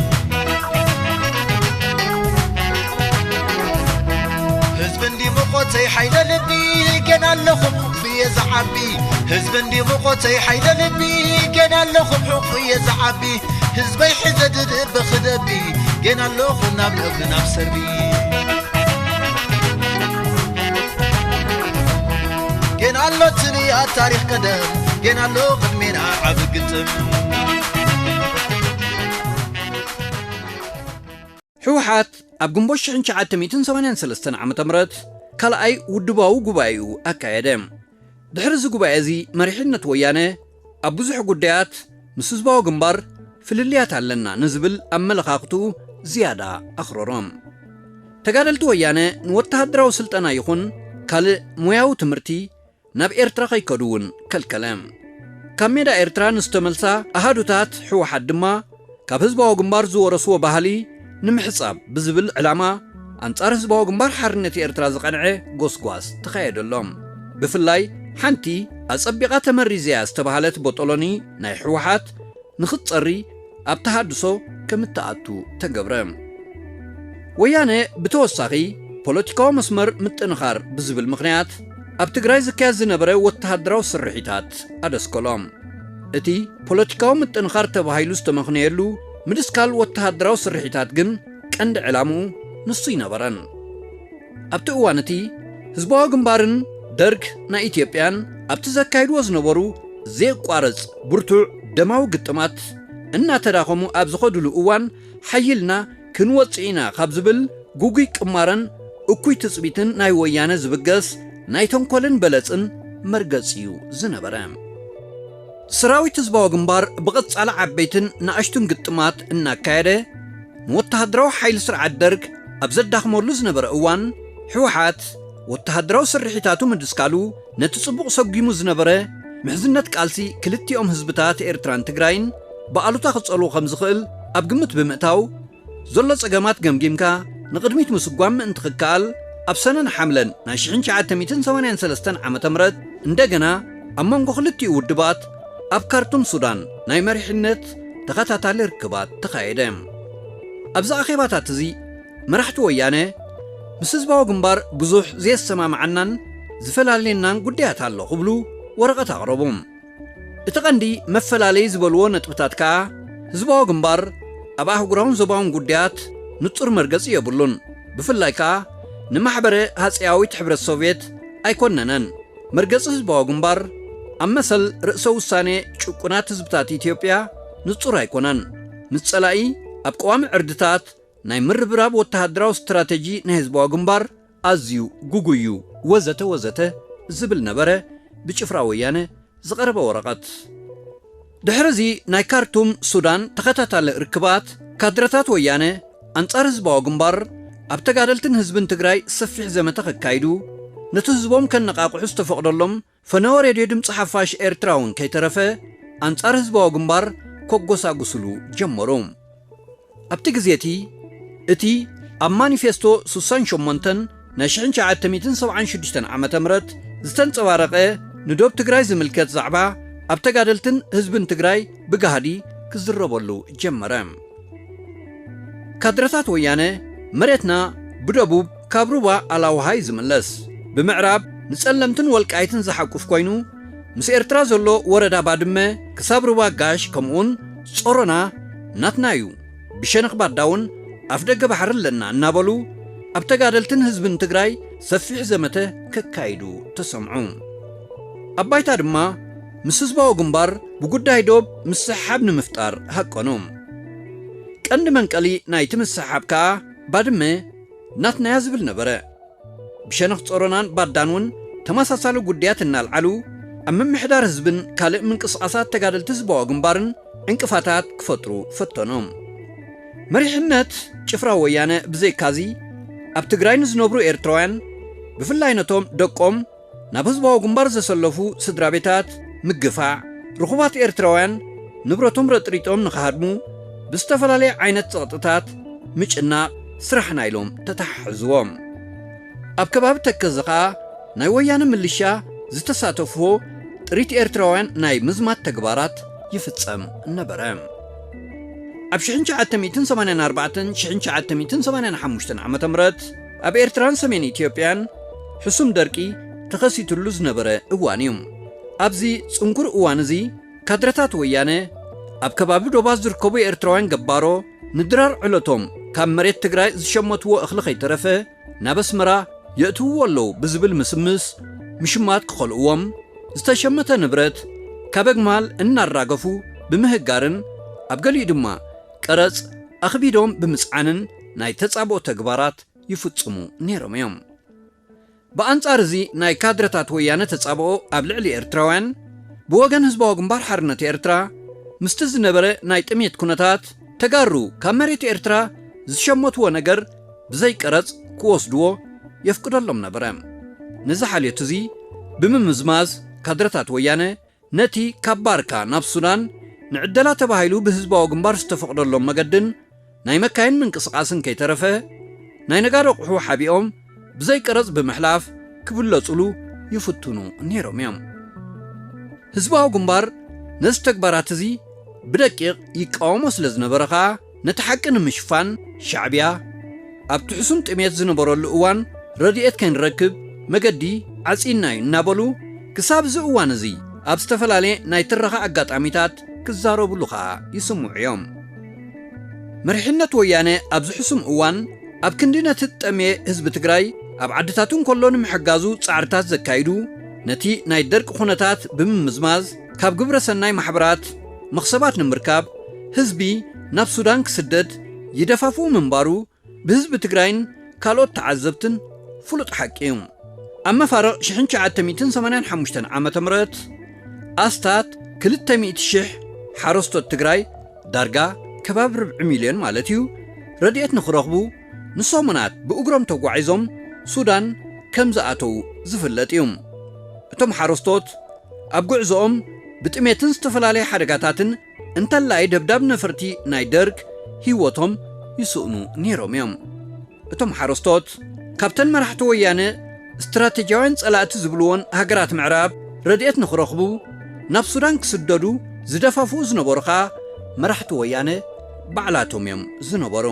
ህዝቢ እንዲ መቖተይ ሓይለ ልቢ፣ ገና ኣለኹ ብየ ዝዓቢ። ህዝቢ እንዲ መቖተይ ሓይለ ልቢ፣ ገና ኣለኹ ብሕቑፉ እየ ዝዓቢ። ህዝበይ ሕዘ ድድበ ክደቢ፣ ገና ኣለኹ ናብ ልእኽሊ ናብ ሰርቢ። ገና ኣሎ ትንያ ታሪኽ ቀደም፣ ገና ኣሎ ቅድሜና ዓቢ ግጥም። ህወሓት ኣብ ግንቦት ሽሕን ትሽዓተ ሚእትን ሰማንያን ሰለስተን ዓመተ ምህረት ካልኣይ ውድባዊ ጉባኤኡ ኣካየደ። ድሕሪ እዚ ጉባኤ እዚ መሪሕነት ወያነ ኣብ ብዙሕ ጉዳያት ምስ ህዝባዊ ግንባር ፍልልያት ኣለና ንዝብል ኣመለኻኽትኡ ዝያዳ ኣኽረሮም። ተጋደልቲ ወያነ ንወተሃደራዊ ስልጠና ይኹን ካልእ ሞያዊ ትምህርቲ ናብ ኤርትራ ከይከዱ እውን ከልከለ። ካብ ሜዳ ኤርትራ ንዝተመልሳ ኣሃዱታት ህወሓት ድማ ካብ ህዝባዊ ግንባር ዝወረስዎ ባህሊ ንምሕጻብ ብዝብል ዕላማ ኣንጻር ህዝባዊ ግንባር ሓርነት ኤርትራ ዝቐንዐ ጎስጓስ ተኻየደሎም። ብፍላይ ሓንቲ ኣጸቢቓ ተመሪዘያ ዝተባህለት ቦጦሎኒ ናይ ህወሓት ንኽትጸሪ ኣብ ተሃድሶ ከም እትኣቱ ተገብረ። ወያነ ብተወሳኺ ፖለቲካዊ መስመር ምጥንኻር ብዝብል ምኽንያት ኣብ ትግራይ ዝካየድ ዝነበረ ወተሃደራዊ ስርሒታት ኣደስከሎ። እቲ ፖለቲካዊ ምጥንኻር ተባሂሉ ዝተመኽነየሉ ምድስካል ወተሃደራዊ ስርሒታት ግን ቀንዲ ዕላምኡ ንሱ ኣይነበረን። ኣብቲ እዋን እቲ ህዝባዊ ግንባርን ደርግ ናይ ኢትዮጵያን ኣብቲ ዘካይድዎ ዝነበሩ ዘየቋርጽ ብርቱዕ ደማዊ ግጥማት እናተዳኸሙ ኣብ ዝኸድሉ እዋን ሓይልና ክንወጽእ ኢና ካብ ዝብል ግጉይ ቅማረን እኩይ ትጽቢትን ናይ ወያነ ዝብገስ ናይ ተንኮልን በለጽን መርገጺ እዩ ዝነበረ። ሰራዊት ህዝባዊ ግንባር ብቐጻሊ ዓበይትን ንኣሽቱን ግጥማት እናካየደ ንወተሃደራዊ ሓይሊ ስርዓት ደርግ ኣብ ዘዳኽመሉ ዝነበረ እዋን፣ ህወሓት ወተሃደራዊ ስርሒታቱ ምድስካሉ ነቲ ጽቡቕ ሰጒሙ ዝነበረ ምሕዝነት ቃልሲ ክልቲኦም ህዝብታት ኤርትራን ትግራይን ብኣሉታ ክጸልዎ ከም ዝኽእል ኣብ ግምት ብምእታው፣ ዘሎ ጸገማት ገምጊምካ ንቕድሚት ምስጓም ምእንቲ ክከኣል፣ ኣብ ሰነን ሓምለን ናይ ሽሕን ትሽዓተ ሚእትን ሰማንያን ሰለስተን ዓመተ ምህረት እንደገና ኣብ መንጎ ክልቲኡ ውድባት ኣብ ካርቱም ሱዳን ናይ መሪሕነት ተኸታታሊ ርክባት ተኻየደ። ኣብዚ ኣኼባታት እዚ መራሕቲ ወያነ ምስ ህዝባዊ ግንባር ብዙሕ ዘየሰማምዓናን ዝፈላለየናን ጉዳያት ኣሎ ክብሉ ወረቐት ኣቕረቡ። እቲ ቀንዲ መፈላለዪ ዝበልዎ ነጥብታት ከኣ ህዝባዊ ግንባር ኣብ ኣህጉራውን ዞባውን ጉዳያት ንጹር መርገጺ የብሉን። ብፍላይ ከኣ ንማሕበረ ሃጸያዊት ሕብረት ሶቭየት ኣይኮነነን። መርገጺ ህዝባዊ ግንባር ኣብ መሰል ርእሰ ውሳኔ ጭቁናት ህዝብታት ኢትዮጵያ ንጹር ኣይኮነን። ምስ ጸላኢ ኣብ ቀዋሚ ዕርድታት ናይ ምርብራብ ወተሃደራዊ ስትራተጂ ናይ ህዝባዊ ግንባር ኣዝዩ ግጉይ እዩ፣ ወዘተ ወዘተ ዝብል ነበረ ብጭፍራ ወያነ ዝቐረበ ወረቐት። ድሕሪ እዚ ናይ ካርቱም ሱዳን ተኸታታሊ ርክባት ካድረታት ወያነ ኣንጻር ህዝባዊ ግንባር ኣብ ተጋደልትን ህዝብን ትግራይ ሰፊሕ ዘመተ ከካይዱ፣ ነቲ ህዝቦም ከነቓቕሑ ዝተፈቕደሎም ፈነወ ሬድዮ ድምፂ ሓፋሽ ኤርትራ እውን ከይተረፈ ኣንጻር ህዝባዊ ግንባር ከጎሳጉስሉ ጀመሩ። ኣብቲ ግዜ እቲ፣ እቲ ኣብ ማኒፌስቶ ስሳን ሸሞንተን ናይ ሽሕን ትሽዓተ ሚእትን ሰብዓን ሽዱሽተን ዓመተ ምህረት ዝተንጸባረቐ ንዶብ ትግራይ ዝምልከት ዛዕባ ኣብ ተጋደልትን ህዝብን ትግራይ ብጋህዲ ክዝረበሉ ጀመረ። ካድረታት ወያነ መሬትና ብደቡብ ካብ ሩባ ኣላውሃ እዩ ዝምለስ፣ ብምዕራብ ንጸለምትን ወልቃይትን ዝሓቁፍ ኮይኑ፣ ምስ ኤርትራ ዘሎ ወረዳ ባድመ ክሳብ ሩባ ጋሽ ከምኡውን ጾሮና ናትና እዩ፣ ብሸነኽ ባዳ እውን ኣፍደገ ባሕሪ ኣለና እናበሉ ኣብ ተጋደልትን ህዝብን ትግራይ ሰፊሕ ዘመተ ከካይዱ ተሰምዑ። ኣብ ባይታ ድማ ምስ ህዝባዊ ግንባር ብጉዳይ ዶብ ምስሕሓብ ንምፍጣር ሃቀኑ። ቀንዲ መንቀሊ ናይቲ ምስሕሓብ ከኣ ባድመ ናትናያ ዝብል ነበረ። ብሸነኽ ጾሮናን ባዳን እውን ተመሳሳሊ ጉዳያት እናልዓሉ ኣብ ምምሕዳር ህዝብን ካልእ ምንቅስቓሳት ተጋደልቲ ህዝባዊ ግንባርን ዕንቅፋታት ክፈጥሩ ፈተኖም። መሪሕነት ጭፍራ ወያነ ብዘይካዚ ኣብ ትግራይ ንዝነብሩ ኤርትራውያን ብፍላይ ነቶም ደቆም ናብ ህዝባዊ ግንባር ዘሰለፉ ስድራ ቤታት ምግፋዕ፣ ርኹባት ኤርትራውያን ንብረቶም ረጥሪጦም ንኽሃድሙ ብዝተፈላለየ ዓይነት ጸቕጥታት ምጭናቕ ስራሕና ኢሎም ተተሓሕዝዎም። ኣብ ከባቢ ተከዘ ኸኣ ናይ ወያነ ምልሻ ዝተሳተፍዎ ጥሪት ኤርትራውያን ናይ ምዝማት ተግባራት ይፍጸም ነበረ። ኣብ ሽሕን ትሽዓተ ሚእትን ሰማንያን ኣርባዕተን ሽሕን ትሽዓተ ሚእትን ሰማንያን ሓሙሽተን ዓመተ ምህረት ኣብ ኤርትራን ሰሜን ኢትዮጵያን ሕሱም ደርቂ ተኸሲትሉ ዝነበረ እዋን እዩ። ኣብዚ ጽንኩር እዋን እዚ ካድረታት ወያነ ኣብ ከባቢ ዶባት ዝርከቡ ኤርትራውያን ገባሮ ንድራር ዕለቶም ካብ መሬት ትግራይ ዝሸመትዎ እኽሊ ከይተረፈ ናብ ኣስመራ የእትውዎ ኣለዉ ብዝብል ምስምስ ምሽማት ክኸልእዎም፣ ዝተሸመተ ንብረት ካብ ኣግማል እናራገፉ ብምህጋርን ኣብ ገሊኡ ድማ ቀረጽ ኣኽቢዶም ብምጽዓንን ናይ ተጻብኦ ተግባራት ይፍጽሙ ነይሮም እዮም። ብኣንጻር እዚ ናይ ካድረታት ወያነ ተጻብኦ ኣብ ልዕሊ ኤርትራውያን ብወገን ህዝባዊ ግንባር ሓርነት ኤርትራ ምስቲ ዝነበረ ናይ ጥሜት ኩነታት ተጋሩ ካብ መሬት ኤርትራ ዝሸመትዎ ነገር ብዘይ ቀረጽ ክወስድዎ የፍቅደሎም ነበረ። ነዚ ሓልዮት እዚ ብምምዝማዝ ካድረታት ወያነ ነቲ ካብ ባርካ ናብ ሱዳን ንዕደላ ተባሂሉ ብህዝባዊ ግንባር ዝተፈቕደሎም መገድን ናይ መካይን ምንቅስቓስን ከይተረፈ ናይ ነጋዶ ኣቑሑ ሓቢኦም ብዘይ ቀረጽ ብምሕላፍ ክብለጹሉ ይፍትኑ ነይሮም እዮም። ህዝባዊ ግንባር ነዚ ተግባራት እዚ ብደቂቕ ይቃወሞ ስለ ዝነበረ ኸኣ ነቲ ሓቂ ንምሽፋን ሻዕብያ ኣብቲ ሕሱም ጥሜት ዝነበረሉ እዋን ረድኤት ከይንረክብ መገዲ ዓጺና እዩ እናበሉ ክሳብ እዚ እዋን እዚ ኣብ ዝተፈላለየ ናይ ትረኻ ኣጋጣሚታት ክዛረብሉ ኸኣ ይስምዑ እዮም። መሪሕነት ወያነ ኣብዚ ሕሱም እዋን ኣብ ክንዲ ነቲ ዝጠምየ ህዝቢ ትግራይ ኣብ ዓድታቱ እንከሎ ንምሕጋዙ ጻዕርታት ዘካይዱ ነቲ ናይ ደርቂ ኩነታት ብምምዝማዝ ካብ ግብረ ሰናይ ማሕበራት መኽሰባት ንምርካብ ህዝቢ ናብ ሱዳን ክስደድ ይደፋፍኡ ምንባሩ ብህዝቢ ትግራይን ካልኦት ተዓዘብትን ፍሉጥ ሓቂ እዩ። ኣብ መፋርቕ ሽሕን ትሽዓተ ሚእትን ሰማንያን ሓሙሽተን ዓመተ ምህረት ኣስታት ክልተ ሚእቲ ሽሕ ሓረስቶት ትግራይ ዳርጋ ከባቢ ርብዒ ሚልዮን ማለት እዩ ረድኤት ንኽረኽቡ ንሰሙናት ብእግሮም ተጓዒዞም ሱዳን ከም ዝኣተዉ ዝፍለጥ እዩ። እቶም ሓረስቶት ኣብ ጉዕዞኦም ብጥሜትን ዝተፈላለየ ሓደጋታትን እንተላይ ደብዳብ ነፈርቲ ናይ ደርግ ህይወቶም ይስእኑ ነይሮም እዮም። እቶም ሓረስቶት ካብተን መራሕቲ ወያነ ስትራቴጂያውያን ጸላእቲ ዝብልዎን ሃገራት ምዕራብ ረድኤት ንኽረኽቡ ናብ ሱዳን ክስደዱ ዝደፋፍኡ ዝነበሩ ኸኣ መራሕቲ ወያነ ባዕላቶም እዮም ዝነበሩ።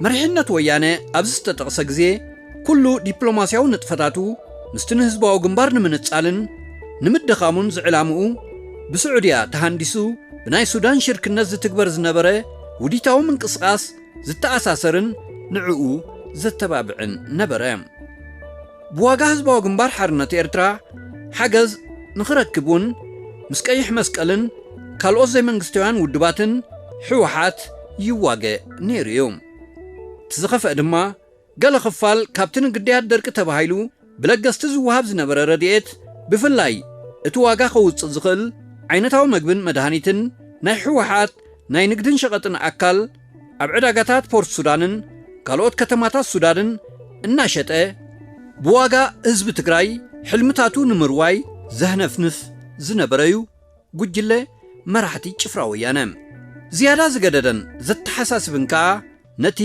መሪሕነት ወያነ ኣብዚ ዝተጠቕሰ ግዜ ኩሉ ዲፕሎማስያዊ ንጥፈታቱ ምስቲ ንህዝባዊ ግንባር ንምንጻልን ንምድኻሙን ዝዕላምኡ ብስዑድያ ተሃንዲሱ ብናይ ሱዳን ሽርክነት ዝትግበር ዝነበረ ውዲታዊ ምንቅስቓስ ዝተኣሳሰርን ንዕኡ ዘተባብዕን ነበረ። ብዋጋ ህዝባዊ ግንባር ሓርነት ኤርትራ ሓገዝ ንኽረክብ እውን ምስ ቀይሕ መስቀልን ካልኦት ዘይመንግስታውያን ውድባትን ህወሓት ይዋገ ነይሩ እዩ። እቲ ዝኸፍአ ድማ ገለ ክፋል ካብቲ ንግዳያት ደርቂ ተባሂሉ ብለገስቲ ዝወሃብ ዝነበረ ረድኤት ብፍላይ እቲ ዋጋ ከውጽእ ዝኽእል ዓይነታዊ መግብን መድሃኒትን ናይ ህወሓት ናይ ንግድን ሸቐጥን ኣካል ኣብ ዕዳጋታት ፖርት ሱዳንን ካልኦት ከተማታት ሱዳንን እናሸጠ ብዋጋ ህዝቢ ትግራይ ሕልምታቱ ንምርዋይ ዘህነፍንፍ ዝነበረ እዩ ጉጅለ መራሕቲ ጭፍራ ወያነ። ዝያዳ ዝገደደን ዘተሓሳስብን ከኣ ነቲ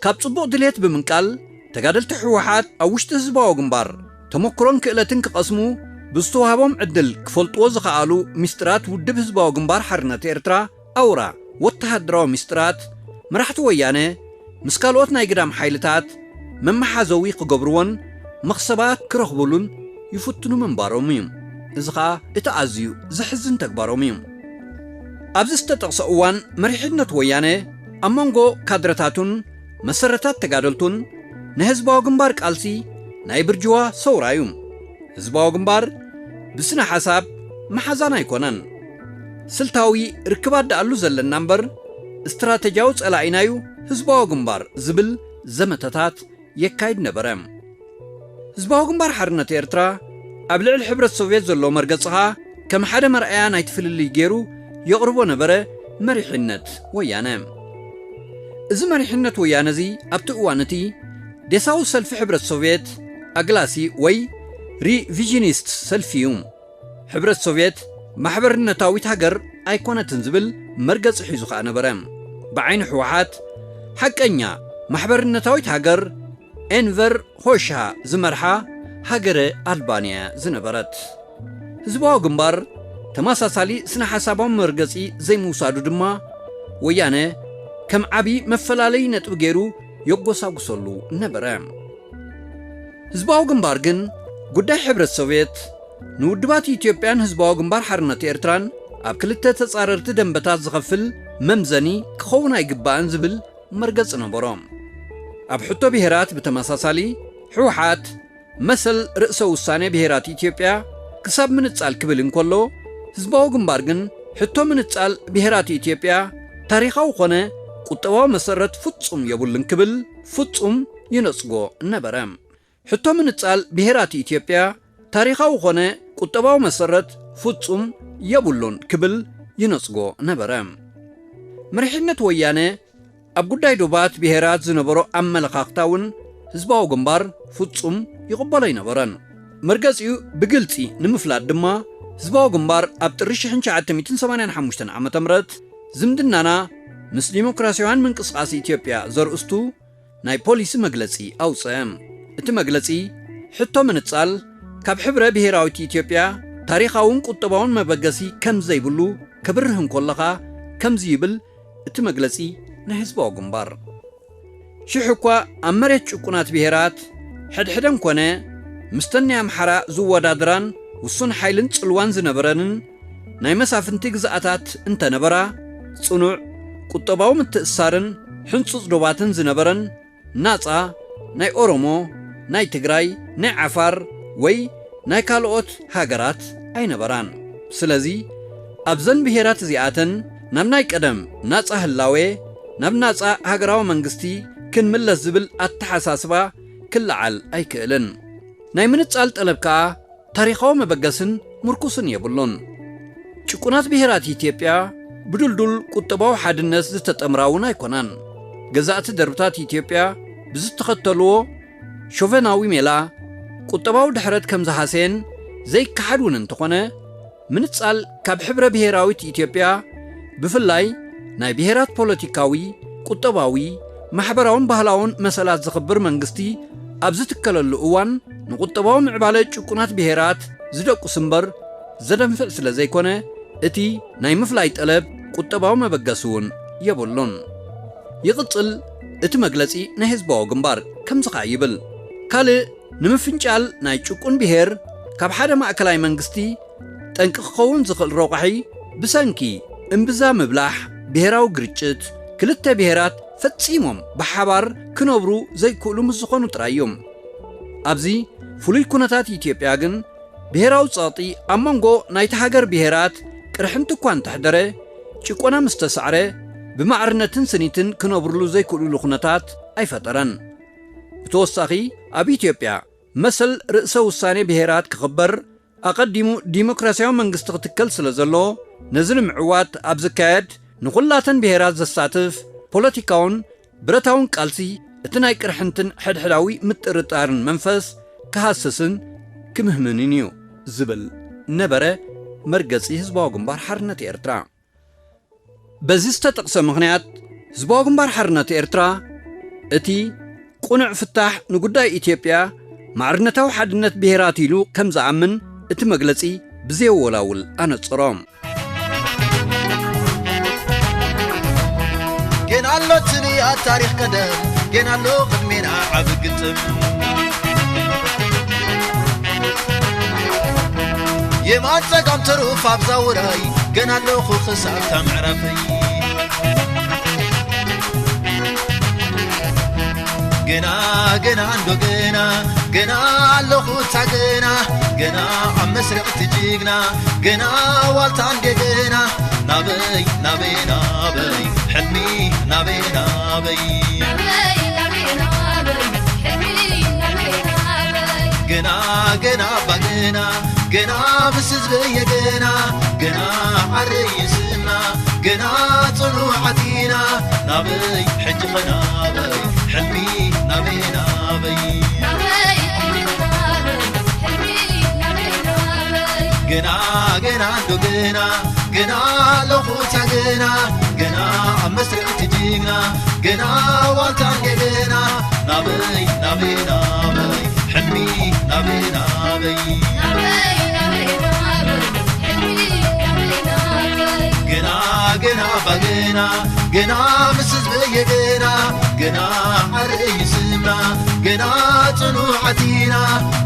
ካብ ጽቡቕ ድሌት ብምንቃል ተጋደልቲ ህወሓት ኣብ ውሽጢ ህዝባዊ ግንባር ተመክሮን ክእለትን ክቐስሙ ብዝተዋህቦም ዕድል ክፈልጥዎ ዝኸኣሉ ሚስጥራት ውድብ ህዝባዊ ግንባር ሓርነት ኤርትራ ኣውራ ወተሃደራዊ ሚስጥራት መራሕቲ ወያነ ምስ ካልኦት ናይ ግዳም ሓይልታት መመሓዘዊ ክገብርዎን መኽሰባት ክረኽቡሉን ይፍትኑ ምንባሮም እዩ። እዚ ኸኣ እቲ ኣዝዩ ዘሕዝን ተግባሮም እዩ። ኣብዚ ዝተጠቕሰ እዋን መሪሕነት ወያነ ኣብ መንጎ ካድረታቱን መሰረታት ተጋደልቱን ንህዝባዊ ግንባር ቃልሲ ናይ ብርጅዋ ሰውራ እዩ። ህዝባዊ ግንባር ብስነ ሓሳብ መሓዛን ኣይኮነን። ስልታዊ ርክባት ደኣሉ ዘለና እምበር ስትራተጂያዊ ጸላኢናዩ ህዝባዊ ግንባር ዝብል ዘመተታት የካይድ ነበረ። ህዝባዊ ግንባር ሓርነት ኤርትራ ኣብ ልዕሊ ሕብረት ሶቭየት ዘሎ መርገጺ ኸኣ ከም ሓደ መርኣያ ናይቲ ፍልልይ ገይሩ የቕርቦ ነበረ፣ መሪሕነት ወያነ። እዚ መሪሕነት ወያነ እዚ ኣብቲ እዋን እቲ ዴሳዊ ሰልፊ ሕብረት ሶቭየት ኣግላሲ ወይ ሪቪዥኒስት ሰልፊ እዩ። ሕብረት ሶቭየት ማሕበርነታዊት ሃገር ኣይኮነትን ዝብል መርገጺ ሒዙ ኸኣ ነበረ። ብዓይኒ ህወሓት ሓቀኛ ማሕበርነታዊት ሃገር ኤንቨር ሆሻ ዝመርሓ ሃገረ ኣልባንያ ዝነበረት። ህዝባዊ ግንባር ተመሳሳሊ ስነ ሓሳባዊ መርገጺ ዘይምውሳዱ ድማ ወያነ ከም ዓቢ መፈላለዪ ነጥቢ ገይሩ የጎሳጉሰሉ ነበረ። ህዝባዊ ግንባር ግን ጉዳይ ሕብረት ሶቭየት ንውድባት ኢትዮጵያን ህዝባዊ ግንባር ሓርነት ኤርትራን ኣብ ክልተ ተጻረርቲ ደንበታት ዝኸፍል መምዘኒ ክኸውን ኣይግባእን ዝብል መርገጺ ነበሮ። ኣብ ሕቶ ብሄራት ብተመሳሳሊ ህወሓት መሰል ርእሰ ውሳኔ ብሄራት ኢትዮጵያ ክሳብ ምንጻል ክብል እንከሎ፣ ህዝባዊ ግንባር ግን ሕቶ ምንጻል ብሄራት ኢትዮጵያ ታሪኻዊ ኾነ ቁጠባዊ መሰረት ፍጹም የብሉን ክብል ፍጹም ይነጽጎ ነበረ። ሕቶ ምንጻል ብሄራት ኢትዮጵያ ታሪኻዊ ኾነ ቁጠባዊ መሰረት ፍጹም የብሉን ክብል ይነጽጎ ነበረ። መሪሕነት ወያነ ኣብ ጉዳይ ዶባት ብሄራት ዝነበሮ ኣመለኻኽታ እውን ህዝባዊ ግንባር ፍጹም ይቕበሎ ኣይነበረን። መርገጺኡ ብግልጺ ንምፍላጥ ድማ ህዝባዊ ግንባር ኣብ ጥሪ ሽሕን ትሽዓተ ሚእትን ሰማንያን ሓሙሽተን ዓመተ ምህረት ዝምድናና ምስ ዲሞክራሲያውያን ምንቅስቓስ ኢትዮጵያ ዘርእስቱ ናይ ፖሊሲ መግለጺ ኣውጽአ። እቲ መግለጺ ሕቶ ምንጻል ካብ ሕብረ ብሄራዊት ኢትዮጵያ ታሪኻውን ቁጠባውን መበገሲ ከም ዘይብሉ ከብርህ እንከሎ ኸኣ ከምዚ ይብል እቲ መግለጺ ናይ ህዝባዊ ግንባር። ሽሕ እኳ ኣብ መሬት ጭቁናት ብሄራት ሕድሕደን ኮነ ምስተን ናይ ኣምሓራ ዝወዳደራን ውሱን ሓይልን ጽልዋን ዝነበረንን ናይ መሳፍንቲ ግዝኣታት እንተነበራ፣ ጽኑዕ ቁጠባዊ ምትእስሳርን ሕንጹጽ ዶባትን ዝነበረን ናጻ ናይ ኦሮሞ፣ ናይ ትግራይ፣ ናይ ዓፋር ወይ ናይ ካልኦት ሃገራት ኣይነበራን። ስለዚ ኣብዘን ብሄራት እዚኣተን ናብ ናይ ቀደም ናጻ ህላዌ፣ ናብ ናጻ ሃገራዊ መንግስቲ ክንምለስ ዝብል ኣተሓሳስባ ክለዓል ኣይክእልን። ናይ ምንጻል ጠለብ ከኣ ታሪኻዊ መበገስን ምርኩስን የብሉን። ጭቁናት ብሄራት ኢትዮጵያ ብድልዱል ቁጠባዊ ሓድነት ዝተጠምራ እውን ኣይኮናን። ገዛእቲ ደርብታት ኢትዮጵያ ብዝተኸተልዎ ሾቨናዊ ሜላ ቁጠባዊ ድሕረት ከም ዝሃሰየን ዘይከሓድ እውን እንተኾነ፣ ምንጻል ካብ ሕብረ ብሄራዊት ኢትዮጵያ ብፍላይ ናይ ብሄራት ፖለቲካዊ፣ ቁጠባዊ፣ ማሕበራውን ባህላውን መሰላት ዘኽብር መንግስቲ ኣብ ዝትከለሉ እዋን ንቁጠባዊ ምዕባለ ጭቁናት ብሄራት ዝደቁስ እምበር ዘደንፍዕ ስለ ዘይኮነ እቲ ናይ ምፍላይ ጠለብ ቁጠባዊ መበገሲ እውን የብሉን። ይቕጽል እቲ መግለጺ ናይ ህዝባዊ ግንባር ከምዚ ኸኣ ይብል። ካልእ ንምፍንጫል ናይ ጭቁን ብሄር ካብ ሓደ ማእከላይ መንግስቲ ጠንቂ ክኸውን ዝኽእል ረቋሒ ብሰንኪ እምብዛ ምብላሕ ብሄራዊ ግርጭት ክልተ ብሄራት ፈጺሞም ብሓባር ክነብሩ ዘይክእሉ ምስ ዝኾኑ ጥራይ እዩ። ኣብዚ ፍሉይ ኩነታት ኢትዮጵያ ግን ብሄራዊ ጸቕጢ ኣብ መንጎ ናይቲ ሃገር ብሄራት ቅርሕንቲ እኳ እንተሕደረ፣ ጭቆና ምስ ተሳዕረ ብማዕርነትን ስኒትን ክነብርሉ ዘይክእሉሉ ኩነታት ኣይፈጠረን። ብተወሳኺ ኣብ ኢትዮጵያ መሰል ርእሰ ውሳኔ ብሄራት ክኽበር ኣቐዲሙ ዲሞክራሲያዊ መንግስቲ ክትከል ስለ ዘሎ፣ ነዚ ንምዕዋት ኣብ ዝካየድ ንኹላተን ብሄራት ዘሳትፍ ፖለቲካውን ብረታውን ቃልሲ እቲ ናይ ቅርሕንትን ሕድሕዳዊ ምጥርጣርን መንፈስ ክሃስስን ክምህምንን እዩ ዝብል ነበረ መርገጺ ህዝባዊ ግንባር ሓርነት ኤርትራ። በዚ ዝተጠቕሰ ምኽንያት ህዝባዊ ግንባር ሓርነት ኤርትራ እቲ ቅኑዕ ፍታሕ ንጉዳይ ኢትዮጵያ ማዕርነታዊ ሓድነት ብሄራት ኢሉ ከም ዝኣምን እቲ መግለጺ ብዘየወላውል ኣነጸሮ። ጌና ኣሎ ትንያ ታሪኽ ቀደም ጌና ኣሎ ቅድሜና ዓብ ግጥም የማን ጸጋም ተሩፍ ኣብዛ ውራይ ገና ኣለኹ ክሳብ ታምዕራፈይ ገና ገና እንዶ ገና ገና ኣለኹ እታ ገና ገና ኣብ መስርዕ ትጅግና ገና ዋልታ እንደ ገና ናበይ ናበይ ናበይ ሕልሚ ናበይ ናበይ ገና ምስ ህዝበየ ገና፣ ገና ዓረይ ስምና፣ ገና ጽኑዓት ኢና። ናበይ ሕጂ ኸናበይ፣ ሕልሚ ናበይ ናበይ። ናበይ ሕልሚ ናበይ፣ ሕልሚ ናበይ ናበይ። ገና፣ ገና እንዶ ገና፣ ገና ለኹታ ገና፣ ገና ኣብ መስርዕ ትጅግና፣ ገና ዋልታ እንደ ገና። ናበይ፣ ናበይ ናበይ፣ ሕልሚ ናበይ ናበይ። ናበይ ናበይ ናበይ፣ ሕልሚ ናበይ ናበይ። ገና፣ ገና ባገና፣ ገና ምስ ህዝበየ ገና፣ ገና ዓረይ ስምና፣ ገና ጽኑዓት ኢና።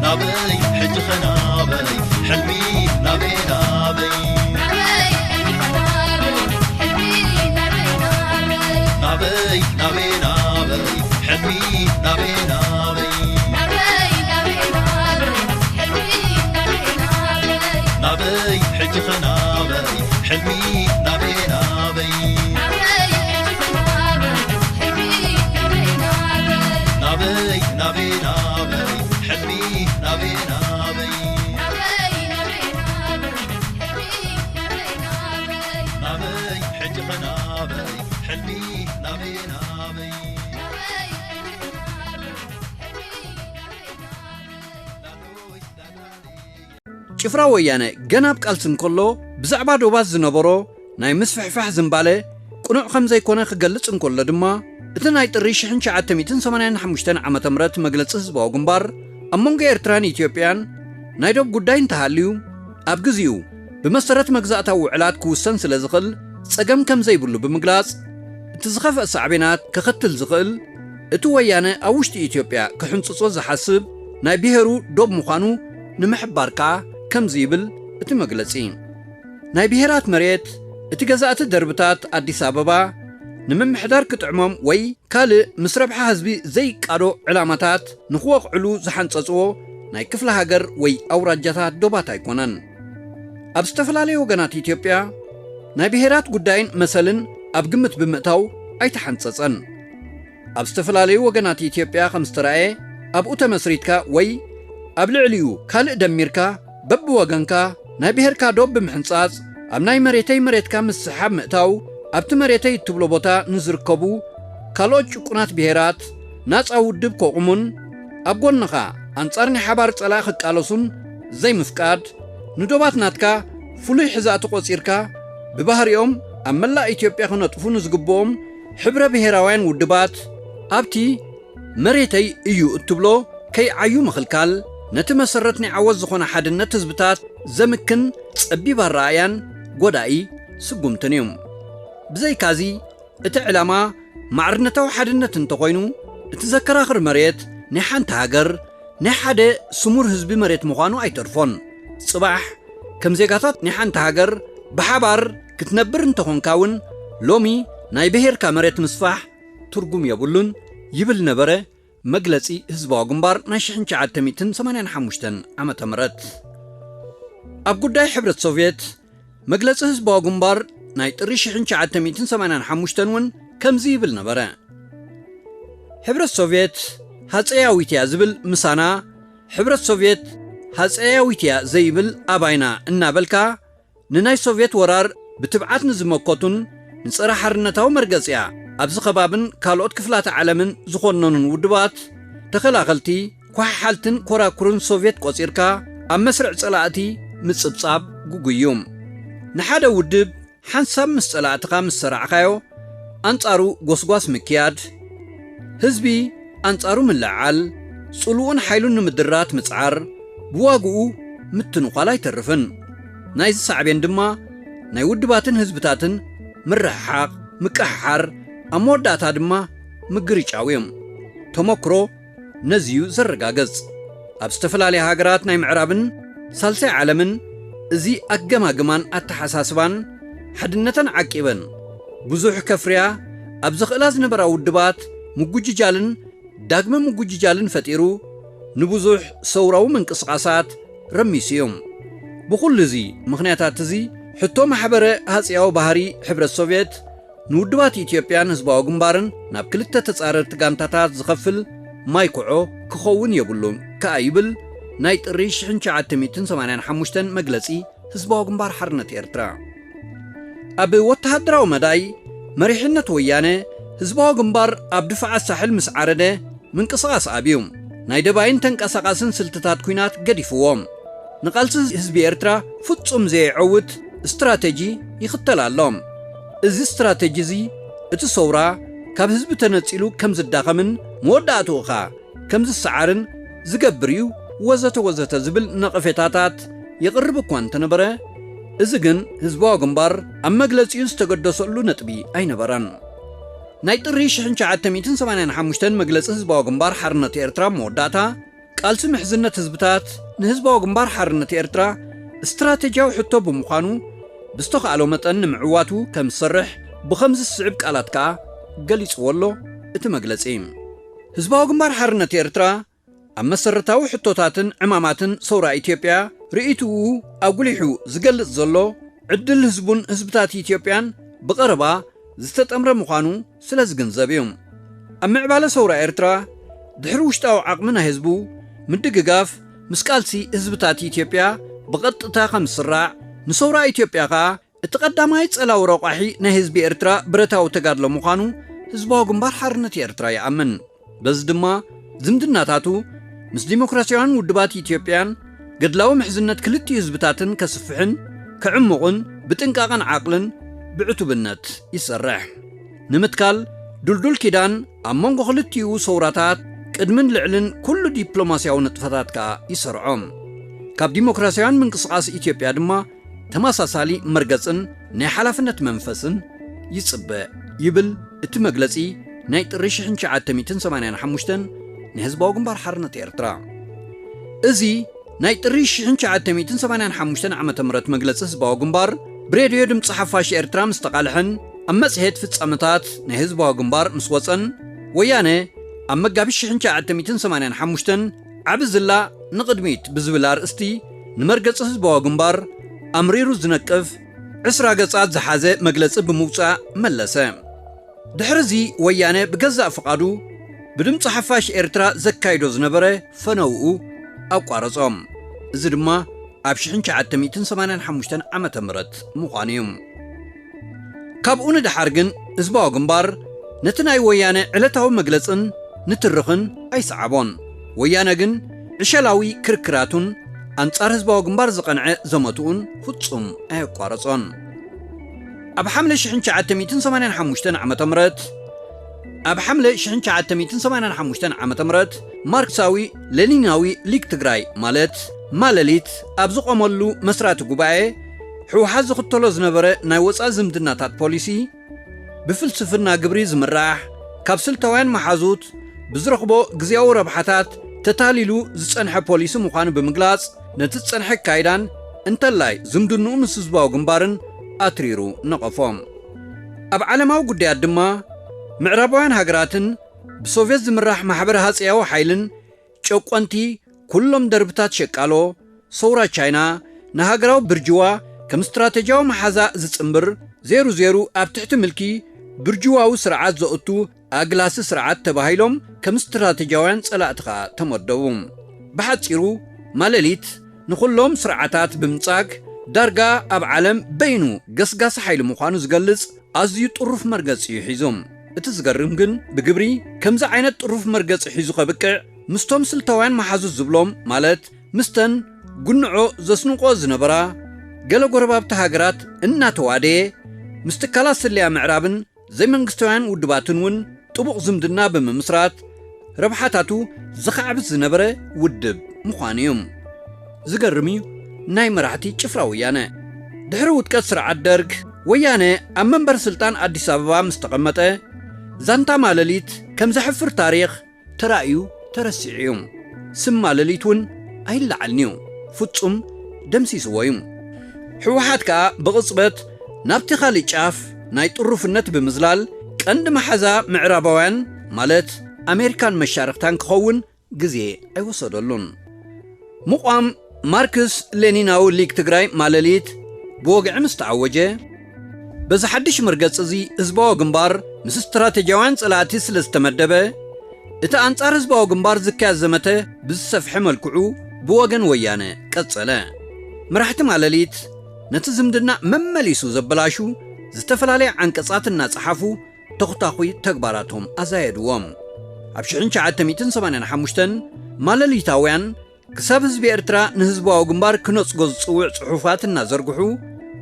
ናበይ ሕጂ ኸናበይ፣ ሕልሚ ናበይ ናበይ። ናበይ ሕልሚ ኸናበይ፣ ሕልሚ ናበይ ናበይ። ናበይ ናበይ ናበይ፣ ሕልሚ ናበይ ናበይ። ናበይ ናበይ ናበይ፣ ሕልሚ ናበይ ናበይ። ናበይ ሕጂ ኸናበይ፣ ሕልሚ ናበይ ናበይ። ናበይ ሕጂ ኸናበይ፣ ሕልሚ ናበይ ናበይ። ናበይ ናበይ ናበይ፣ ሕልሚ ናበይ ናበይ። ናበይ ናበይ ናበይ፣ ሕልሚ ናበይ ናበይ። ናበይ ሕጂ ኸናበይ፣ ሕልሚ ናበይ ናበይ። ናበይ ሕጂ ኸናበይ፣ ሕልሚ ናበይ ናበይ። ጭፍራ ወያነ ገና ኣብ ቃልሲ እንከሎ፣ ብዛዕባ ዶባት ዝነበሮ ናይ ምስፍሕፋሕ ዝንባለ ቅኑዕ ከም ዘይኮነ ክገልጽ እንከሎ ድማ፣ እቲ ናይ ጥሪ ሽሕን ትሽዓተ ሚእትን ሰማንያን ሓሙሽተን ዓመተ ምህረት መግለጺ ህዝባዊ ግንባር፣ ኣብ መንጎ ኤርትራን ኢትዮጵያን ናይ ዶብ ጉዳይ እንተሃልዩ፣ ኣብ ግዜኡ ብመሰረት መግዛእታዊ ውዕላት ክውሰን ስለ ዝኽእል፣ ጸገም ከም ዘይብሉ ብምግላጽ፣ እቲ ዝኸፍአ ሳዕቤናት ከኸትል ዝኽእል፣ እቲ ወያነ ኣብ ውሽጢ ኢትዮጵያ ክሕንጽጾ ዝሓስብ ናይ ብሄሩ ዶብ ምዃኑ ንምሕባር ከኣ ከምዚ ይብል እቲ መግለጺ። ናይ ብሄራት መሬት፣ እቲ ገዛእቲ ደርብታት ኣዲስ ኣበባ ንምምሕዳር ክጥዕሞም ወይ ካልእ ምስ ረብሓ ህዝቢ ዘይቃዶ ዕላማታት ንኽወቕዕሉ ዝሓንጸጽዎ ናይ ክፍለ ሃገር ወይ ኣውራጃታት ዶባት ኣይኮነን። ኣብ ዝተፈላለዩ ወገናት ኢትዮጵያ ናይ ብሄራት ጉዳይን መሰልን ኣብ ግምት ብምእታው ኣይተሓንጸጸን። ኣብ ዝተፈላለዩ ወገናት ኢትዮጵያ ከም ዝተራእየ፣ ኣብኡ ተመስሪትካ ወይ ኣብ ልዕሊኡ ካልእ ደሚርካ በብወገንካ ናይ ብሄርካ ዶብ ብምሕንጻጽ፣ ኣብ ናይ መሬተይ መሬትካ ምስሓብ ምእታው፣ ኣብቲ መሬተይ እትብሎ ቦታ ንዝርከቡ ካልኦት ጭቁናት ብሄራት ናጻ ውድብ ከቑሙን ኣብ ጎንኻ ኣንጻር ናይ ሓባር ጸላኢ ክቃለሱን ዘይምፍቃድ፣ ንዶባት ናትካ ፍሉይ ሕዛእቲ ቆጺርካ፣ ብባህሪኦም ኣብ መላእ ኢትዮጵያ ክነጥፉ ንዝግብኦም ሕብረ ብሄራውያን ውድባት ኣብቲ መሬተይ እዩ እትብሎ ከይዓዩ ምኽልካል፣ ነቲ መሰረት ናይ ዓወት ዝኾነ ሓድነት ህዝብታት ዘምክን ጸቢብ ኣረኣእያን ጎዳኢ ስጉምትን እዩ። ብዘይካዚ፣ እቲ ዕላማ ማዕርነታዊ ሓድነት እንተኾይኑ፣ እቲ ዘከራኽር መሬት ናይ ሓንቲ ሃገር፣ ናይ ሓደ ስሙር ህዝቢ መሬት ምዃኑ ኣይተርፎን። ጽባሕ ከም ዜጋታት ናይ ሓንቲ ሃገር ብሓባር ክትነብር እንተኾንካ እውን፣ ሎሚ ናይ ብሄርካ መሬት ምስፋሕ ትርጉም የብሉን ይብል ነበረ መግለጺ ህዝባዊ ግንባር ናይ ሽሕን ትሽዓተ ሚእትን ሰማንያን ሓሙሽተን ዓመተ ምህረት። ኣብ ጉዳይ ሕብረት ሶቭየት፣ መግለጺ ህዝባዊ ግንባር ናይ ጥሪ ሽሕን ትሽዓተ ሚእትን ሰማንያን ሓሙሽተን እውን ከምዚ ይብል ነበረ። ሕብረት ሶቭየት ሃጸያዊት እያ ዝብል ምሳና፣ ሕብረት ሶቭየት ሃጸያዊት እያ ዘይብል ኣባይና እናበልካ፣ ንናይ ሶቭየት ወራር ብትብዓት ንዝመከቱን ንጸረ ሓርነታዊ መርገጺኣ ኣብዚ ከባብን ካልኦት ክፍላተ ዓለምን ዝኾነኑን ውድባት ተኸላኸልቲ፣ ኳሕሓልትን ኮራኩርን ሶቭየት ቆጺርካ ኣብ መስርዕ ጸላእቲ ምጽብጻብ ግጉይ እዩ። ንሓደ ውድብ ሓንሳብ ምስ ጸላእትኻ ምስ ሰራዕኻዮ፣ ኣንጻሩ ጎስጓስ ምክያድ፣ ህዝቢ ኣንጻሩ ምልዕዓል፣ ጽልኡን ሓይሉን ንምድራት ምጽዓር፣ ብዋግኡ ምትንዃል ኣይተርፍን። ናይዚ ሳዕቤን ድማ ናይ ውድባትን ህዝብታትን ምርሕሓቕ፣ ምቅሕሓር፣ ኣብ መወዳእታ ድማ ምግርጫው እዩ። ተመክሮ ነዚ እዩ ዘረጋግጽ። ኣብ ዝተፈላለያ ሃገራት ናይ ምዕራብን ሳልሳይ ዓለምን እዚ ኣገማግማን ኣተሓሳስባን ሓድነተን ዓቂበን ብዙሕ ከፍርያ ኣብ ዘኽእላ ዝነበራ ውድባት ምጉጅጃልን ዳግመ ምጉጅጃልን ፈጢሩ ንብዙሕ ሰውራዊ ምንቅስቓሳት ረሚሱ እዩ። ብኹሉ እዚ ምኽንያታት እዚ ሕቶ ማሕበረ ሃጽያዊ ባህሪ ሕብረት ሶቭየት ንውድባት ኢትዮጵያን ህዝባዊ ግንባርን ናብ ክልተ ተጻረርቲ ጋንታታት ዝኸፍል ማይ ኩዖ ክኸውን የብሉን ከኣ ይብል ናይ ጥሪ ሽሕን ትሽዓተ ሚእትን ሰማንያን ሓሙሽተን መግለጺ ህዝባዊ ግንባር ሓርነት ኤርትራ። ኣብ ወተሃደራዊ መዳይ፣ መሪሕነት ወያነ ህዝባዊ ግንባር ኣብ ድፋዓት ሳሕል ምስ ዓረደ፣ ምንቅስቓስ ኣብዩ። ናይ ደባይን ተንቀሳቓስን ስልትታት ኲናት ገዲፍዎም። ንቓልሲ ህዝቢ ኤርትራ ፍጹም ዘየዐውት ስትራተጂ ይኽተል ኣሎ። እዚ ስትራተጂ እዚ፣ እቲ ሰውራ ካብ ህዝቢ ተነጺሉ ከም ዝዳኸምን መወዳእትኡ ኸኣ ከም ዝሰዓርን ዝገብር እዩ፣ ወዘተ ወዘተ ዝብል ነቐፌታታት የቕርብ እኳ እንተነበረ፣ እዚ ግን ህዝባዊ ግንባር ኣብ መግለጺኡ ዝተገደሰሉ ነጥቢ ኣይነበረን። ናይ ጥሪ ሽሕን ትሽዓተ ሚእትን ሰማንያን ሓሙሽተን መግለጺ ህዝባዊ ግንባር ሓርነት ኤርትራ መወዳእታ፣ ቃልሲ ምሕዝነት ህዝብታት ንህዝባዊ ግንባር ሓርነት ኤርትራ ስትራተጂያዊ ሕቶ ብምዃኑ፣ ብዝተኻእሎ መጠን ንምዕዋቱ ከም ዝሰርሕ ብኸምዚ ዝስዕብ ቃላት ከኣ ገሊጽዎ ኣሎ እቲ መግለጺ። ህዝባዊ ግንባር ሓርነት ኤርትራ ኣብ መሰረታዊ ሕቶታትን ዕማማትን ሰውራ ኢትዮጵያ ርእይትኡ ኣጉሊሑ ዝገልጽ ዘሎ፣ ዕድል ህዝቡን ህዝብታት ኢትዮጵያን ብቐረባ ዝተጠምረ ምዃኑ ስለ ዝግንዘብ እዩ። ኣብ ምዕባለ ሰውራ ኤርትራ፣ ድሕሪ ውሽጣዊ ዓቕሚ ናይ ህዝቡ ምድግጋፍ፣ ምስ ቃልሲ ህዝብታት ኢትዮጵያ ብቐጥታ ከም ዝስራዕ፣ ንሰውራ ኢትዮጵያ ከኣ እቲ ቀዳማይ ጸላዊ ረቋሒ ናይ ህዝቢ ኤርትራ ብረታዊ ተጋድሎ ምዃኑ ህዝባዊ ግንባር ሓርነት ኤርትራ ይኣምን። በዚ ድማ ዝምድናታቱ ምስ ዲሞክራሲያውያን ውድባት ኢትዮጵያን ገድላዊ ምሕዝነት ክልቲኡ ህዝብታትን ከስፍሕን ከዕሙቕን ብጥንቃቐን ዓቕልን ብዕቱብነት ይሰርሕ። ንምትካል ድልዱል ኪዳን ኣብ መንጎ ክልቲኡ ሰውራታት ቅድምን ልዕልን ኩሉ ዲፕሎማስያዊ ንጥፈታት ከኣ ይሰርዖ። ካብ ዲሞክራሲያውያን ምንቅስቓስ ኢትዮጵያ ድማ ተመሳሳሊ መርገጽን ናይ ሓላፍነት መንፈስን ይጽበ ይብል እቲ መግለጺ ናይ ጥሪ ሽሕን ትሽዓተ ሚእትን ሰማንያን ሓሙሽተን ናይ ህዝባዊ ግንባር ሓርነት ኤርትራ። እዚ ናይ ጥሪ ሽሕን ትሽዓተ ሚእትን ሰማንያን ሓሙሽተን ዓመተ ምህረት መግለጺ ህዝባዊ ግንባር ብሬድዮ ድምጺ ሓፋሽ ኤርትራ ምስ ተቓልሐን ኣብ መጽሔት ፍጻመታት ናይ ህዝባዊ ግንባር ምስ ወጸን፣ ወያነ ኣብ መጋቢት ሽሕን ትሽዓተ ሚእትን ሰማንያን ሓሙሽተን ዓቢ ዝላ ንቕድሚት ብዝብል ኣርእስቲ ንመርገጺ ህዝባዊ ግንባር ኣምሪሩ ዝነቅፍ ዕስራ ገጻት ዝሓዘ መግለጺ ብምውጻእ መለሰ። ድሕርዚ ወያነ ብገዛእ ፍቓዱ ብድምጺ ሓፋሽ ኤርትራ ዘካይዶ ዝነበረ ፈነውኡ ኣቋረጾ። እዚ ድማ ኣብ ሽሕን ትሽዓተ ሚእትን ሰማንያን ሓሙሽተን ዓመተ ምህረት ምዃኑ እዩ። ካብኡ ንደሓር ግን ህዝባዊ ግንባር ነቲ ናይ ወያነ ዕለታዊ መግለጽን ንትርኽን ኣይሰዓቦን። ወያነ ግን ዕሸላዊ ክርክራቱን ኣንጻር ህዝባዊ ግንባር ዝቐንዐ ዘመትኡን ፍጹም ኣየቋረጾን። ኣብ ሓምለ ሽሕን ትሽዓተ ሚእትን ሰማንያን ሓሙሽተን ዓመተ ምህረት ኣብ ሓምለ ሽሕን ትሽዓተ ሚእትን ሰማንያን ሓሙሽተን ዓመተ ምህረት ማርክሳዊ ሌኒናዊ ሊግ ትግራይ ማለት ማለሊት ኣብ ዝቖመሉ መስራቲ ጉባኤ፣ ህወሓት ዝኽተሎ ዝነበረ ናይ ወፃኢ ዝምድናታት ፖሊሲ፣ ብፍልስፍና ግብሪ ዝምራሕ፣ ካብ ስልታውያን መሓዙት ብዝረኽቦ ግዜያዊ ረብሓታት ተታሊሉ ዝጸንሐ ፖሊሲ ምዃኑ ብምግላጽ፣ ነቲ ዝጸንሐ ኣካይዳን እንተላይ ዝምድንኡ ምስ ህዝባዊ ግንባርን ኣትሪሩ ነቐፎ። ኣብ ዓለማዊ ጉዳያት ድማ፣ ምዕራባውያን ሃገራትን ብሶቭየት ዝምራሕ ማሕበረ ሃጸያዊ ሓይልን ጨቆንቲ ኩሎም ደርብታት ሸቃሎ፣ ሰውራ ቻይና ንሃገራዊ ብርጅዋ ከም ስትራተጂያዊ መሓዛ ዝጽንብር፣ ዜሩ ዜሩ ኣብ ትሕቲ ምልኪ ብርጅዋዊ ስርዓት ዘእቱ ኣግላሲ ስርዓት ተባሂሎም ከም ስትራተጂያውያን ጸላእቲ ኸኣ ተመደቡ። ብሓጺሩ፣ ማለሊት ንኹሎም ስርዓታት ብምጻግ፣ ዳርጋ ኣብ ዓለም በይኑ ገስጋሲ ሓይሊ ምዃኑ ዝገልጽ ኣዝዩ ጥሩፍ መርገጺ እዩ ሒዙ። እቲ ዝገርም ግን፣ ብግብሪ ከምዚ ዓይነት ጥሩፍ መርገጺ ሒዙ ከብቅዕ፣ ምስቶም ስልታውያን መሓዙት ዝብሎም፣ ማለት ምስተን ጉንዖ ዘስንቆ ዝነበራ ገለ ጎረባብቲ ሃገራት እናተዋደየ፣ ምስ ትካላት ስለያ ምዕራብን ዘይመንግስታውያን ውድባትን እውን ጥቡቕ ዝምድና ብምምስራት፣ ረብሓታቱ ዘኻዕብት ዝነበረ ውድብ ምዃኑ እዩ። ዝገርም እዩ፣ ናይ መራሕቲ ጭፍራ ወያነ። ድሕሪ ውድቀት ስርዓት ደርግ፣ ወያነ ኣብ መንበር ስልጣን ኣዲስ ኣበባ ምስ ተቐመጠ፣ ዛንታ ማለሊት ከም ዘሕፍር ታሪኽ ተራእዩ ተረሲዑ እዩ። ስም ማለሊት እውን ኣይለዓልን እዩ። ፍጹም ደምሲስዎ እዩ። ህወሓት ከኣ ብቕጽበት ናብቲ ካልእ ጫፍ ናይ ጥሩፍነት ብምዝላል፣ ቀንዲ መሓዛ ምዕራባውያን ማለት ኣሜሪካን መሻርኽታን ክኸውን ግዜ ኣይወሰደሉን። ምቋም ማርክስ ሌኒናዊ ሊግ ትግራይ ማለሊት ብወግዒ ምስ ተኣወጀ፣ በዚ ሓድሽ መርገጽ እዚ ህዝባዊ ግንባር ምስ ስትራተጂያውያን ጸላእቲ ስለ ዝተመደበ፣ እቲ ኣንጻር ህዝባዊ ግንባር ዝካየድ ዘመተ ብዝሰፍሐ መልክዑ ብወገን ወያነ ቀጸለ። መራሕቲ ማለሊት ነቲ ዝምድና መመሊሱ ዘበላሹ ዝተፈላለየ ዓንቀጻት እናጸሓፉ ተኹታኹይ ተግባራቶም ኣዛየድዎም። ኣብ ሽሕን ትሽዓተ ሚእትን ሰማንያን ሓሙሽተን ማለሊታውያን ክሳብ ህዝቢ ኤርትራ ንህዝባዊ ግንባር ክነጽጎ ዝጽውዕ ጽሑፋት እናዘርግሑ፣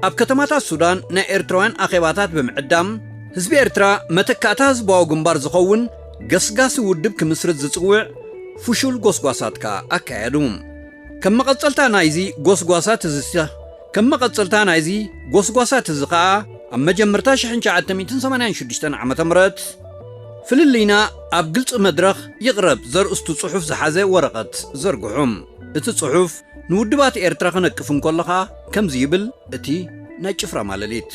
ኣብ ከተማታት ሱዳን ናይ ኤርትራውያን ኣኼባታት ብምዕዳም፣ ህዝቢ ኤርትራ መተካእታ ህዝባዊ ግንባር ዝኸውን ገስጋሲ ውድብ ክምስርት ዝጽውዕ ፍሹል ጎስጓሳት ከኣ ኣካየዱ። ከም መቐጸልታ ናይዚ ጎስጓሳት እዚ፣ ከም መቐጸልታ ናይዚ ጎስጓሳት እዚ ከኣ፣ ኣብ መጀመርታ ሽሕን ትሽዓተ ሚእትን ሰማንያን ሽዱሽተን ዓመተ ምህረት ፍልልይና ኣብ ግልጺ መድረኽ ይቕረብ ዘርእስቱ ጽሑፍ ዝሓዘ ወረቐት ዘርግሑ። እቲ ጽሑፍ ንውድባት ኤርትራ ክነቅፍ እንከሎ ከኣ ከምዚ ይብል እቲ ናይ ጭፍራ ማለሊት።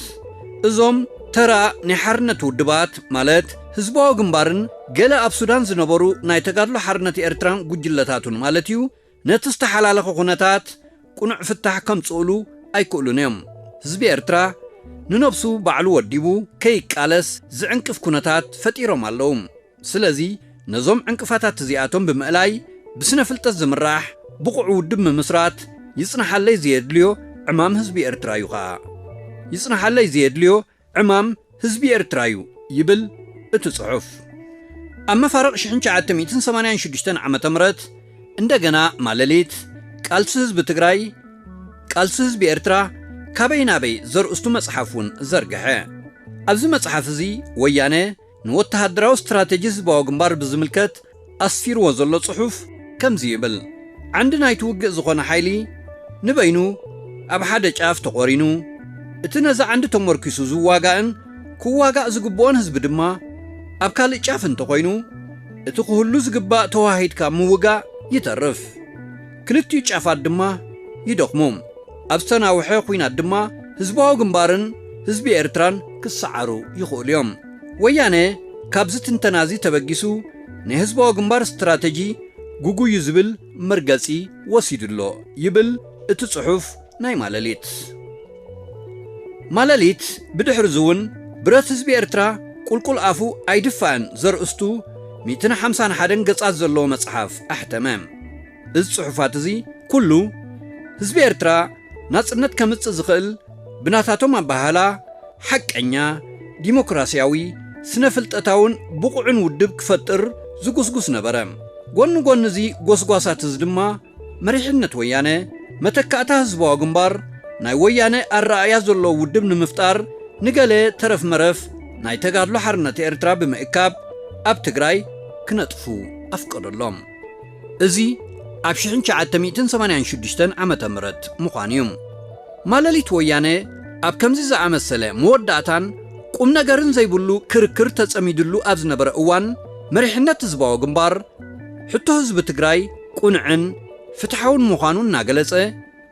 እዞም ተራ ናይ ሓርነት ውድባት፣ ማለት ህዝባዊ ግንባርን ገለ ኣብ ሱዳን ዝነበሩ ናይ ተጋድሎ ሓርነት ኤርትራን ጉጅለታቱን ማለት እዩ፣ ነቲ ዝተሓላለኸ ኩነታት ቅኑዕ ፍታሕ ከምጽእሉ ኣይክእሉን እዮም። ህዝቢ ኤርትራ ንነብሱ ባዕሉ ወዲቡ ከይቃለስ ዝዕንቅፍ ኩነታት ፈጢሮም ኣለዉ። ስለዚ ነዞም ዕንቅፋታት እዚኣቶም ብምእላይ ብስነ ፍልጠት ዝምራሕ ብቑዕ ውድብ ምምስራት ይጽንሓለይ ዘየድልዮ ዕማም ህዝቢ ኤርትራ እዩ ኸኣ። ይጽንሓለይ ዘየድልዮ ዕማም ህዝቢ ኤርትራ እዩ ይብል እቲ ጽሑፍ። ኣብ መፋርቕ ሽሕን ትሽዓተ ሚእትን ሰማንያን ሽዱሽተን ዓመተ ምህረት እንደገና ማለሊት ቃልሲ ህዝቢ ትግራይ፣ ቃልሲ ህዝቢ ኤርትራ ካበይ ናበይ ዘርእስቱ መጽሓፍ እውን ዘርግሐ። ኣብዚ መጽሓፍ እዚ ወያነ ንወተሃደራዊ ስትራተጂ ህዝባዊ ግንባር ብዝምልከት ኣስፊርዎ ዘሎ ጽሑፍ ከምዚ ይብል። ዓንዲ ናይቲ ውግእ ዝኾነ ሓይሊ ንበይኑ ኣብ ሓደ ጫፍ ተቖሪኑ፣ እቲ ነዚ ዓንዲ ተመርኪሱ ዝዋጋእን ክዋጋእ ዝግብኦን ህዝቢ ድማ ኣብ ካልእ ጫፍ እንተኾይኑ፣ እቲ ክህሉ ዝግባእ ተዋሂድካ ምውጋእ ይተርፍ። ክልቲኡ ጫፋት ድማ ይደኽሙ። ኣብ ዝተናውሐ ኲናት ድማ ህዝባዊ ግንባርን ህዝቢ ኤርትራን ክሰዓሩ ይኽእሉ እዮም። ወያነ ካብዚ ትንተና እዚ ተበጊሱ ናይ ህዝባዊ ግንባር ስትራተጂ ጉጉዩ ዝብል መርገጺ ወሲዱ ኣሎ ይብል እቲ ጽሑፍ ናይ ማለሊት። ማለሊት ብድሕሪ እዚ እውን ብረት ህዝቢ ኤርትራ ቁልቁል ኣፉ ኣይድፋእን ዘርእስቱ ሚእትን ሓምሳን ሓደን ገጻት ዘለዎ መጽሓፍ ኣሕተመ። እዚ ጽሑፋት እዚ ኩሉ ህዝቢ ኤርትራ ናጽነት ከምጽእ ዝኽእል ብናታቶም ኣበሃህላ ሓቀኛ፣ ዲሞክራስያዊ፣ ስነ ፍልጠታውን ብቑዕን ውድብ ክፈጥር ዝጉስጉስ ነበረ። ጎኒ ጎኒ እዚ ጎስጓሳት እዚ ድማ መሪሕነት ወያነ መተካእታ ህዝባዊ ግንባር ናይ ወያነ ኣረኣእያ ዘለዎ ውድብ ንምፍጣር ንገለ ተረፍ መረፍ ናይ ተጋድሎ ሓርነት ኤርትራ ብምእካብ ኣብ ትግራይ ክነጥፉ ኣፍቀደሎም። እዚ ኣብ ሽሕን ትሽዓተ ሚእትን ሰማንያን ሽዱሽተን ዓመተ ምህረት ምዃኑ እዩ። ማለሊት ወያነ ኣብ ከምዚ ዝኣመሰለ መወዳእታን ቁም ነገርን ዘይብሉ ክርክር ተጸሚድሉ ኣብ ዝነበረ እዋን፣ መሪሕነት ህዝባዊ ግንባር ሕቶ ህዝቢ ትግራይ ቁኑዕን ፍትሓውን ምዃኑ እናገለጸ፣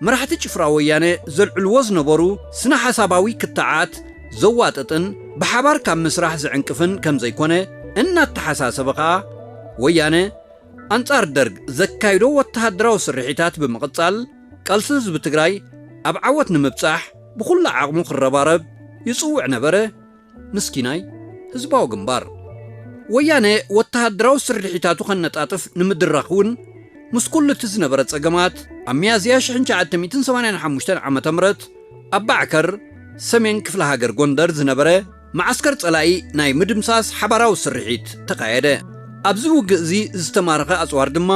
መራሕቲ ጭፍራ ወያነ ዘልዕልዎ ዝነበሩ ስነ ሓሳባዊ ክትዓት ዘዋጥጥን ብሓባር ካብ ምስራሕ ዝዕንቅፍን ከም ዘይኮነ እናተሓሳሰበ ከኣ፣ ወያነ ኣንጻር ደርግ ዘካይዶ ወተሃደራዊ ስርሒታት ብምቕጻል፣ ቃልሲ ህዝቢ ትግራይ ኣብ ዓወት ንምብጻሕ ብኹሉ ዓቕሙ ክረባረብ ይጽውዕ ነበረ። ምስኪናይ ህዝባዊ ግንባር። ወያነ ወተሃደራዊ ስርሒታቱ ከነጣጥፍ ንምድራኽ እውን ምስ ኩሉ እቲ ዝነበረ ጸገማት፣ ኣብ ሚያዝያ ሽሕን ትሽዓተ ሚእትን ሰማንያን ሓሙሽተን ዓመተ ምህረት ኣብ ባዕከር፣ ሰሜን ክፍለ ሃገር ጎንደር ዝነበረ መዓስከር ጸላኢ ናይ ምድምሳስ ሓባራዊ ስርሒት ተኻየደ። ኣብዚ ውግእ እዚ ዝተማረኸ ኣጽዋር ድማ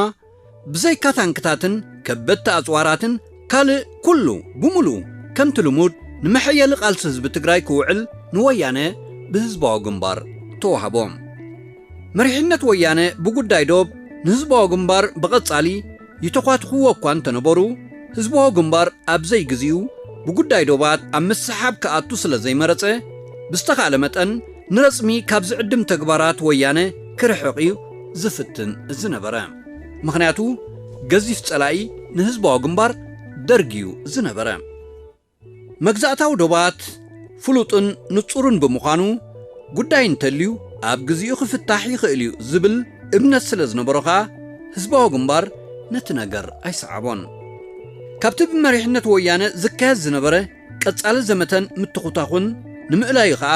ብዘይካ ታንክታትን ከበድቲ ኣጽዋራትን ካልእ ኩሉ ብምሉኡ ከምቲ ልሙድ ንመሐየሊ ቃልሲ ህዝቢ ትግራይ ክውዕል ንወያነ ብህዝባዊ ግንባር ተዋህቦ። መሪሕነት ወያነ ብጉዳይ ዶብ ንህዝባዊ ግንባር ብቐጻሊ ይተኳትኽዎ እኳ እንተነበሩ፣ ህዝባዊ ግንባር ኣብ ዘይግዚኡ ብጉዳይ ዶባት ኣብ ምስሓብ ክኣቱ ስለ ዘይመረጸ፣ ብዝተኻእለ መጠን ንረጽሚ ካብ ዝዕድም ተግባራት ወያነ ክርሕቕ እዩ ዝፍትን ዝነበረ። ምኽንያቱ፣ ገዚፍ ጸላኢ ንህዝባዊ ግንባር ደርግ እዩ ዝነበረ። መግዛእታዊ ዶባት ፍሉጥን ንጹርን ብምዃኑ፣ ጉዳይ እንተልዩ ኣብ ግዚኡ ክፍታሕ ይኽእል እዩ ዝብል እምነት ስለ ዝነበሮ ኸኣ፣ ህዝባዊ ግንባር ነቲ ነገር ኣይሰዓቦን። ካብቲ ብመሪሕነት ወያነ ዝካየድ ዝነበረ ቀጻሊ ዘመተን ምትኹታኹን ንምእላዩ ኸኣ፣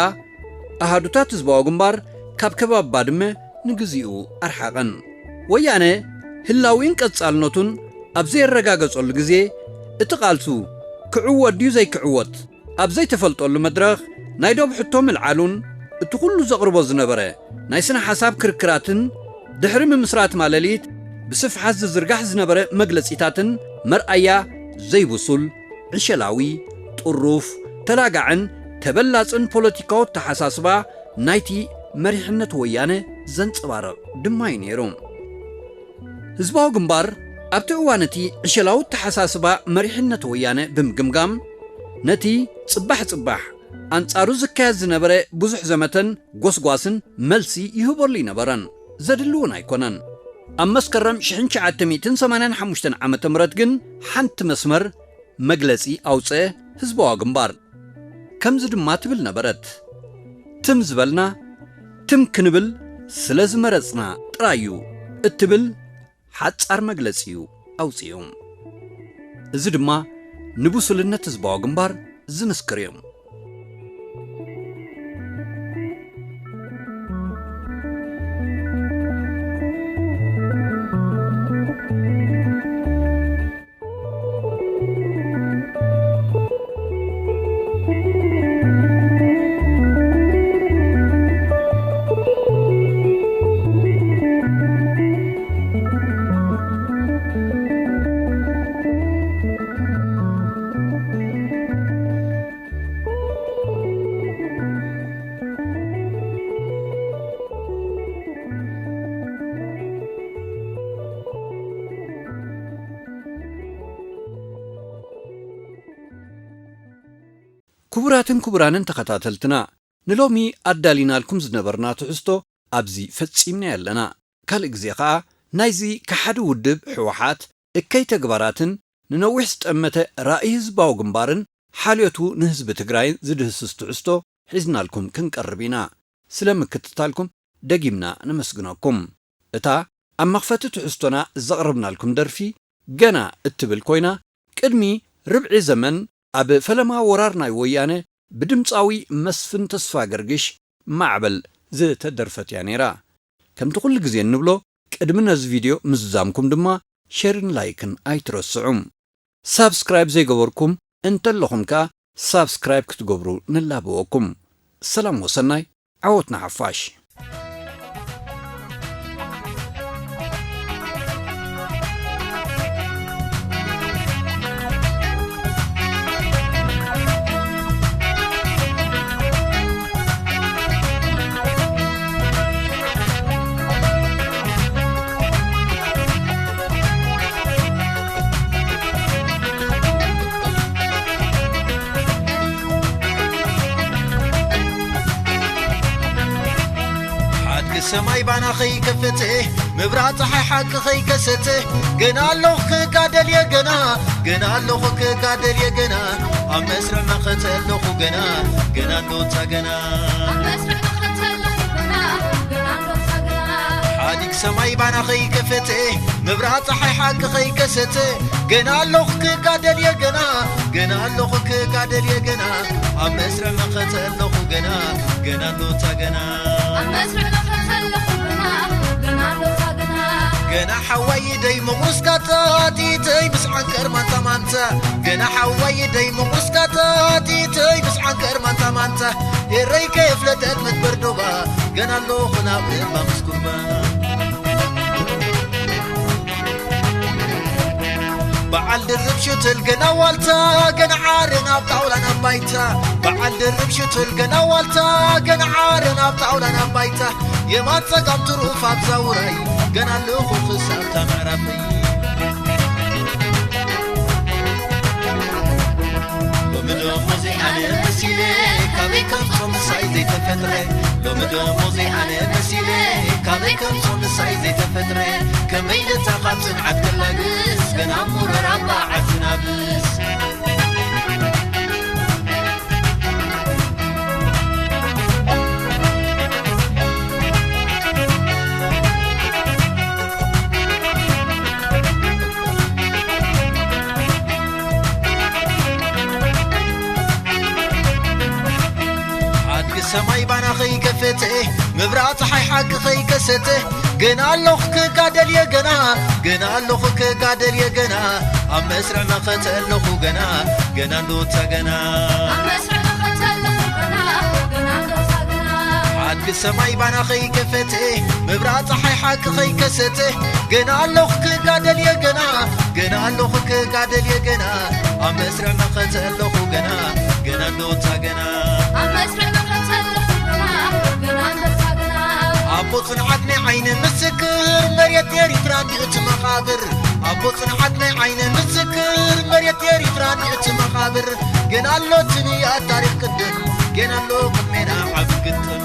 ኣሃዱታት ህዝባዊ ግንባር ካብ ከባቢ ባድመ ንግዚኡ ኣርሓቐን። ወያነ ህላዊን ቀጻልነቱን ኣብ ዘየረጋገጸሉ ግዜ፣ እቲ ቃልሱ ክዕወት ድዩ ዘይክዕወት ኣብ ዘይተፈልጠሉ መድረኽ፣ ናይ ዶብ ሕቶ ምልዓሉን እቲ ኩሉ ዘቕርቦ ዝነበረ ናይ ስነ ሓሳብ ክርክራትን ድሕሪ ምምስራት ማለሊት ብስፍሓት ዝዝርጋሕ ዝነበረ መግለጺታትን መርኣያ ዘይብሱል፣ ዕሸላዊ፣ ጥሩፍ፣ ተላጋዕን ተበላጽን ፖለቲካዊ ኣተሓሳስባ ናይቲ መሪሕነት ወያነ ዘንጸባርቕ ድማ እዩ ነይሩ። ህዝባዊ ግንባር ኣብቲ እዋን እቲ ዕሸላዊ ኣተሓሳስባ መሪሕነት ወያነ ብምግምጋም፣ ነቲ ጽባሕ ጽባሕ ኣንጻሩ ዝካየድ ዝነበረ ብዙሕ ዘመተን ጎስጓስን መልሲ ይህበሉ ኣይነበረን፣ ዘድሊ እውን ኣይኮነን። ኣብ መስከረም ሽሕን ትሽዓተ ሚእትን ሰማንያን ሓሙሽተን ዓመተ ምህረት ግን ሓንቲ መስመር መግለጺ ኣውጽአ ህዝባዊ ግንባር። ከምዚ ድማ ትብል ነበረት፣ "ትም ዝበልና፣ ትም ክንብል ስለ ዝመረጽና ጥራይ እዩ" እትብል ሓጻር መግለጺ እዩ ኣውጺኡ። እዚ ድማ ንብሱልነት ህዝባዊ ግንባር ዝምስክር እዩ። ክቡራትን ክቡራንን ተኸታተልትና፣ ንሎሚ ኣዳሊናልኩም ዝነበርና ትሕዝቶ ኣብዚ ፈጺምና ኣለና። ካልእ ግዜ ኸኣ ናይዚ ከሓዲ ውድብ ህወሓት እከይ ተግባራትን ንነዊሕ ዝጠመተ ራእይ ህዝባዊ ግንባርን ሓልዮቱ ንህዝቢ ትግራይን ዝድህስስ ትሕዝቶ ሒዝናልኩም ክንቀርብ ኢና። ስለ ምክትታልኩም ደጊምና ነመስግነኩም። እታ ኣብ መኽፈቲ ትሕዝቶና ዘቕረብናልኩም ደርፊ ገና እትብል ኮይና፣ ቅድሚ ርብዒ ዘመን ኣብ ፈለማ ወራር ናይ ወያነ ብድምጻዊ መስፍን ተስፋ ገርግሽ ማዕበል ዝተደርፈት እያ ነይራ። ከምቲ ኩሉ ግዜ እንብሎ፣ ቅድሚ ነዚ ቪድዮ ምዝዛምኩም ድማ ሼርን ላይክን ኣይትረስዑ። ሳብስክራይብ ዘይገበርኩም እንተለኹም ከኣ ሳብስክራይብ ክትገብሩ ንላበወኩም። ሰላም ወሰናይ፣ ዓወት ንሓፋሽ። ሓድጊ ሰማይ ባና ኸይከፈተ፣ ምብራቕ ፀሓይ ሓቂ ኸይከሰተ፣ ገና ኣለኹ ክጋደል እየ ገና፣ ገና ኣለኹ ክጋደል እየ ገና፣ ኣብ መስርዕ መኸተ ኣለኹ ገና፣ ገና እንዶታ ገና። ኣብ መስርዕ መኸተ ኣለኹ ገና፣ ገና እንዶታ ገና። ሓዲግ ሰማይ ባና ኸይከፈተ፣ ምብራቕ ፀሓይ ሓቂ ኸይከሰተ፣ ገና ኣለኹ ክጋደል እየ ገና፣ ገና ኣለኹ ክጋደል እየ ገና፣ ኣብ መስርዕ መኸተ ኣለኹ ገና፣ ገና እንዶታ ገና። ኣብ መስርዕ መኸተ ኣለኹ ገና፣ ገና እንዶታ ገና። ገና ሓዋይ ደይ ምቑስካታ፣ ቲተይ ምስ ዓንቀር ማንታ ማንታ። ገና ሓዋይ ደይ ምቑስካታ፣ ቲተይ ምስ ዓንቀር ማንታ ማንታ። ኤረይ ከየፍለጠት መትበር ዶባ፣ ገና ኣለኹ ናብ እማ ምስ ጉርባ። በዓል ድርብ ሽትል ገና ዋልታ፣ ገና ዓረ ናብ ጣውላ ናብ ባይታ። በዓል ድርብ ሽትል ገና ዋልታ፣ ገና ዓረ ናብ ጣውላ ናብ ባይታ። የማን ጸጋም ትሩፍ ኣብዛ ውራይ፣ ገና ኣለኹ ክሳብ እታ ምዕራፈይ። ሎሚ ደሞ ዘይኣነ መሲለ፣ ካበይ ከምጾ ምሳይ ዘይተፈጥረ። ሎሚ ደሞ ዘይኣነ መሲለ፣ ካበይ ከምጾ ምሳይ ዘይተፈጥረ። ከመይ ልታ ካብ ጽንዓት ክላግስ፣ ገና ሙረር ኣባ ዓድናብስ። ኣድጊ ሰማይ ባና ኸይከፈተ፣ ምብራቕ ፀሓይ ሓቂ ኸይከሰተ ገና ኣለኹ ክጋደል እየ ገና፣ ገና ኣለኹ ክጋደል እየ ገና፣ ኣብ መስርዕ መኸተ ኣለኹ ገና፣ ገና እንዶታ ገና። ኣብ መስርዕ መኸተ ኣለኹ ገና፣ ገና እንዶታ ገና። ሓድጊ ሰማይ ባና ኸይከፈተ፣ ምብራቕ ጸሓይ ሓቂ ኸይከሰተ፣ ገና ኣለኹ ክጋደል እየ ገና፣ ገና ኣለኹ ክጋደል እየ ገና፣ ኣብ መስርዕ መኸተ ኣለኹ ገና፣ ገና እንዶታ ገና። ኣብ መስርዕ መኸተ ኣለኹ ገና፣ ገና እንዶታ ገና። ኣቦ ጽንዓት ናይ ዓይኒ ምስክር፣ መሬት ኤሪትራ እንዲእቲ መቓብር። ኣቦ ጽንዓት ናይ ዓይኒ ምስክር፣ መሬት ኤሪትራ እንዲእቲ መቓብር። ገና ኣሎ ትንያ ታሪኽ ቅድም፣ ገና ኣሎ ቅድሜና ዓቢ ግጥም።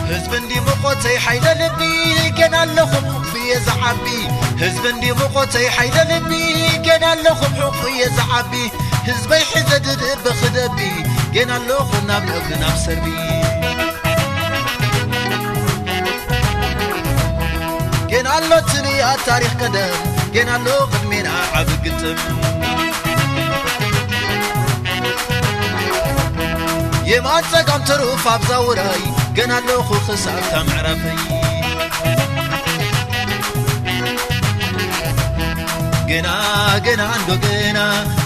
ህዝቢ እንዲ መቆተይ ሓይለ ልቢ፣ ገና ኣለኹ ብየ ዝዓቢ። ህዝቢ እንዲ መቆተይ ሓይለ ልቢ፣ ገና ኣለኹ ብሕቑፉ እየ ዝዓቢ። ህዝበይ ሕዘ ድድበ ክደቢ፣ ገና ኣለኹ ናብ ነብሪ ናብ ሰርቢ። ገና ኣሎ ትንያ ታሪኽ ቀደም፣ ገና ኣሎ ቅድሜና ዓቢ ግጥም። የማን ጸጋም ተሩፍ ኣብዛ ውራይ፣ ገና ኣለኹ ክሳብ እታ መዕረፈይ። ገና፣ ገና እንዶ ገና፣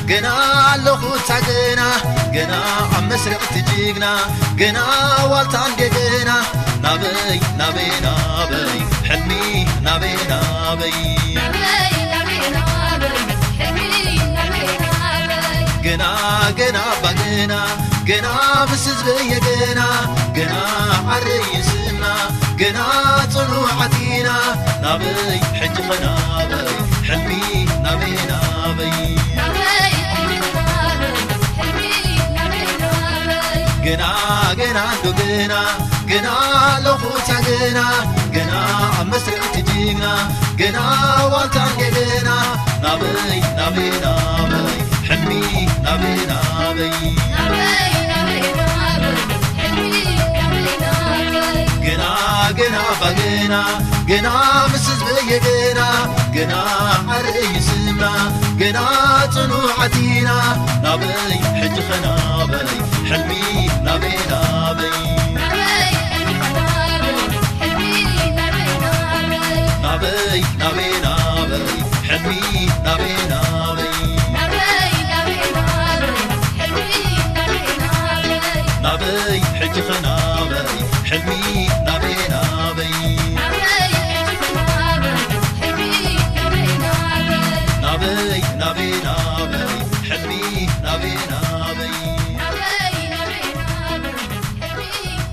ገና ኣለኹ እታ ገና፣ ገና ኣብ መስርዕ እቲ ጅግና፣ ገና ዋልታ እንደ ገና፣ ናበይ፣ ናበይ፣ ናበይ፣ ሕልሚ ናበይ፣ ናበይ። ናበይ፣ ናበይ፣ ናበይ፣ ሕልሚ ናበይ፣ ናበይ። ገና፣ ገና ኣባ ገና፣ ገና ምስ ህዝበይ እየ ገና፣ ገና ዓረይ ስምና፣ ገና ጽኑዓት ኢና፣ ናበይ ሕጂ ኸ ናበይ፣ ሕልሚ ናበይ፣ ናበይ። ናበይ፣ ናበይ፣ ናበይ፣ ሕልሚ ናበይ፣ ናበይ። ገና፣ ገና እንዶ ገና፣ ገና ኣለኹ እታ ገና፣ ገና ኣብ መስርዕ እቲ ጅግና፣ ገና ዋልታ እንደ ገና፣ ናበይ፣ ናበይ፣ ናበይ፣ ሕልሚ ናበይ፣ ናበይ። ናበይ፣ ናበይ፣ ናበይ፣ ሕልሚ ናበይ፣ ናበይ። ገና፣ ገና፣ ባገና፣ ገና ምስ ህዝበይ ገና፣ ገና ዓረይ ስምና፣ ገና ጽኑዓት ኢና፣ ናበይ፣ ሕጂ ኸ ናበይ፣ ሕልሚ ናበይ፣ ናበይ። ናበይ፣ ናበይ፣ ናበይ፣ ሕልሚ ናበይ፣ ናበይ። ናበይ፣ ናበይ፣ ናበይ፣ ሕልሚ ናበይ፣ ናበይ። ናበይ፣ ሕጂ ኸ ናበይ፣ ሕልሚ ናበይ፣ ናበይ። ናበይ፣ ናበይ፣ ናበይ፣ ናበይ። ናበይ፣ ናበይ፣ ናበይ፣ ሕልሚ ናበይ፣ ናበይ። ናበይ፣ ናበይ፣ ናበይ፣ ሕልሚ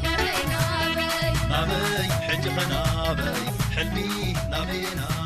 ናበይ፣ ናበይ። ናበይ፣ ሕጂ ኸ ናበይ፣ ሕልሚ ናበይ፣ ናበይ።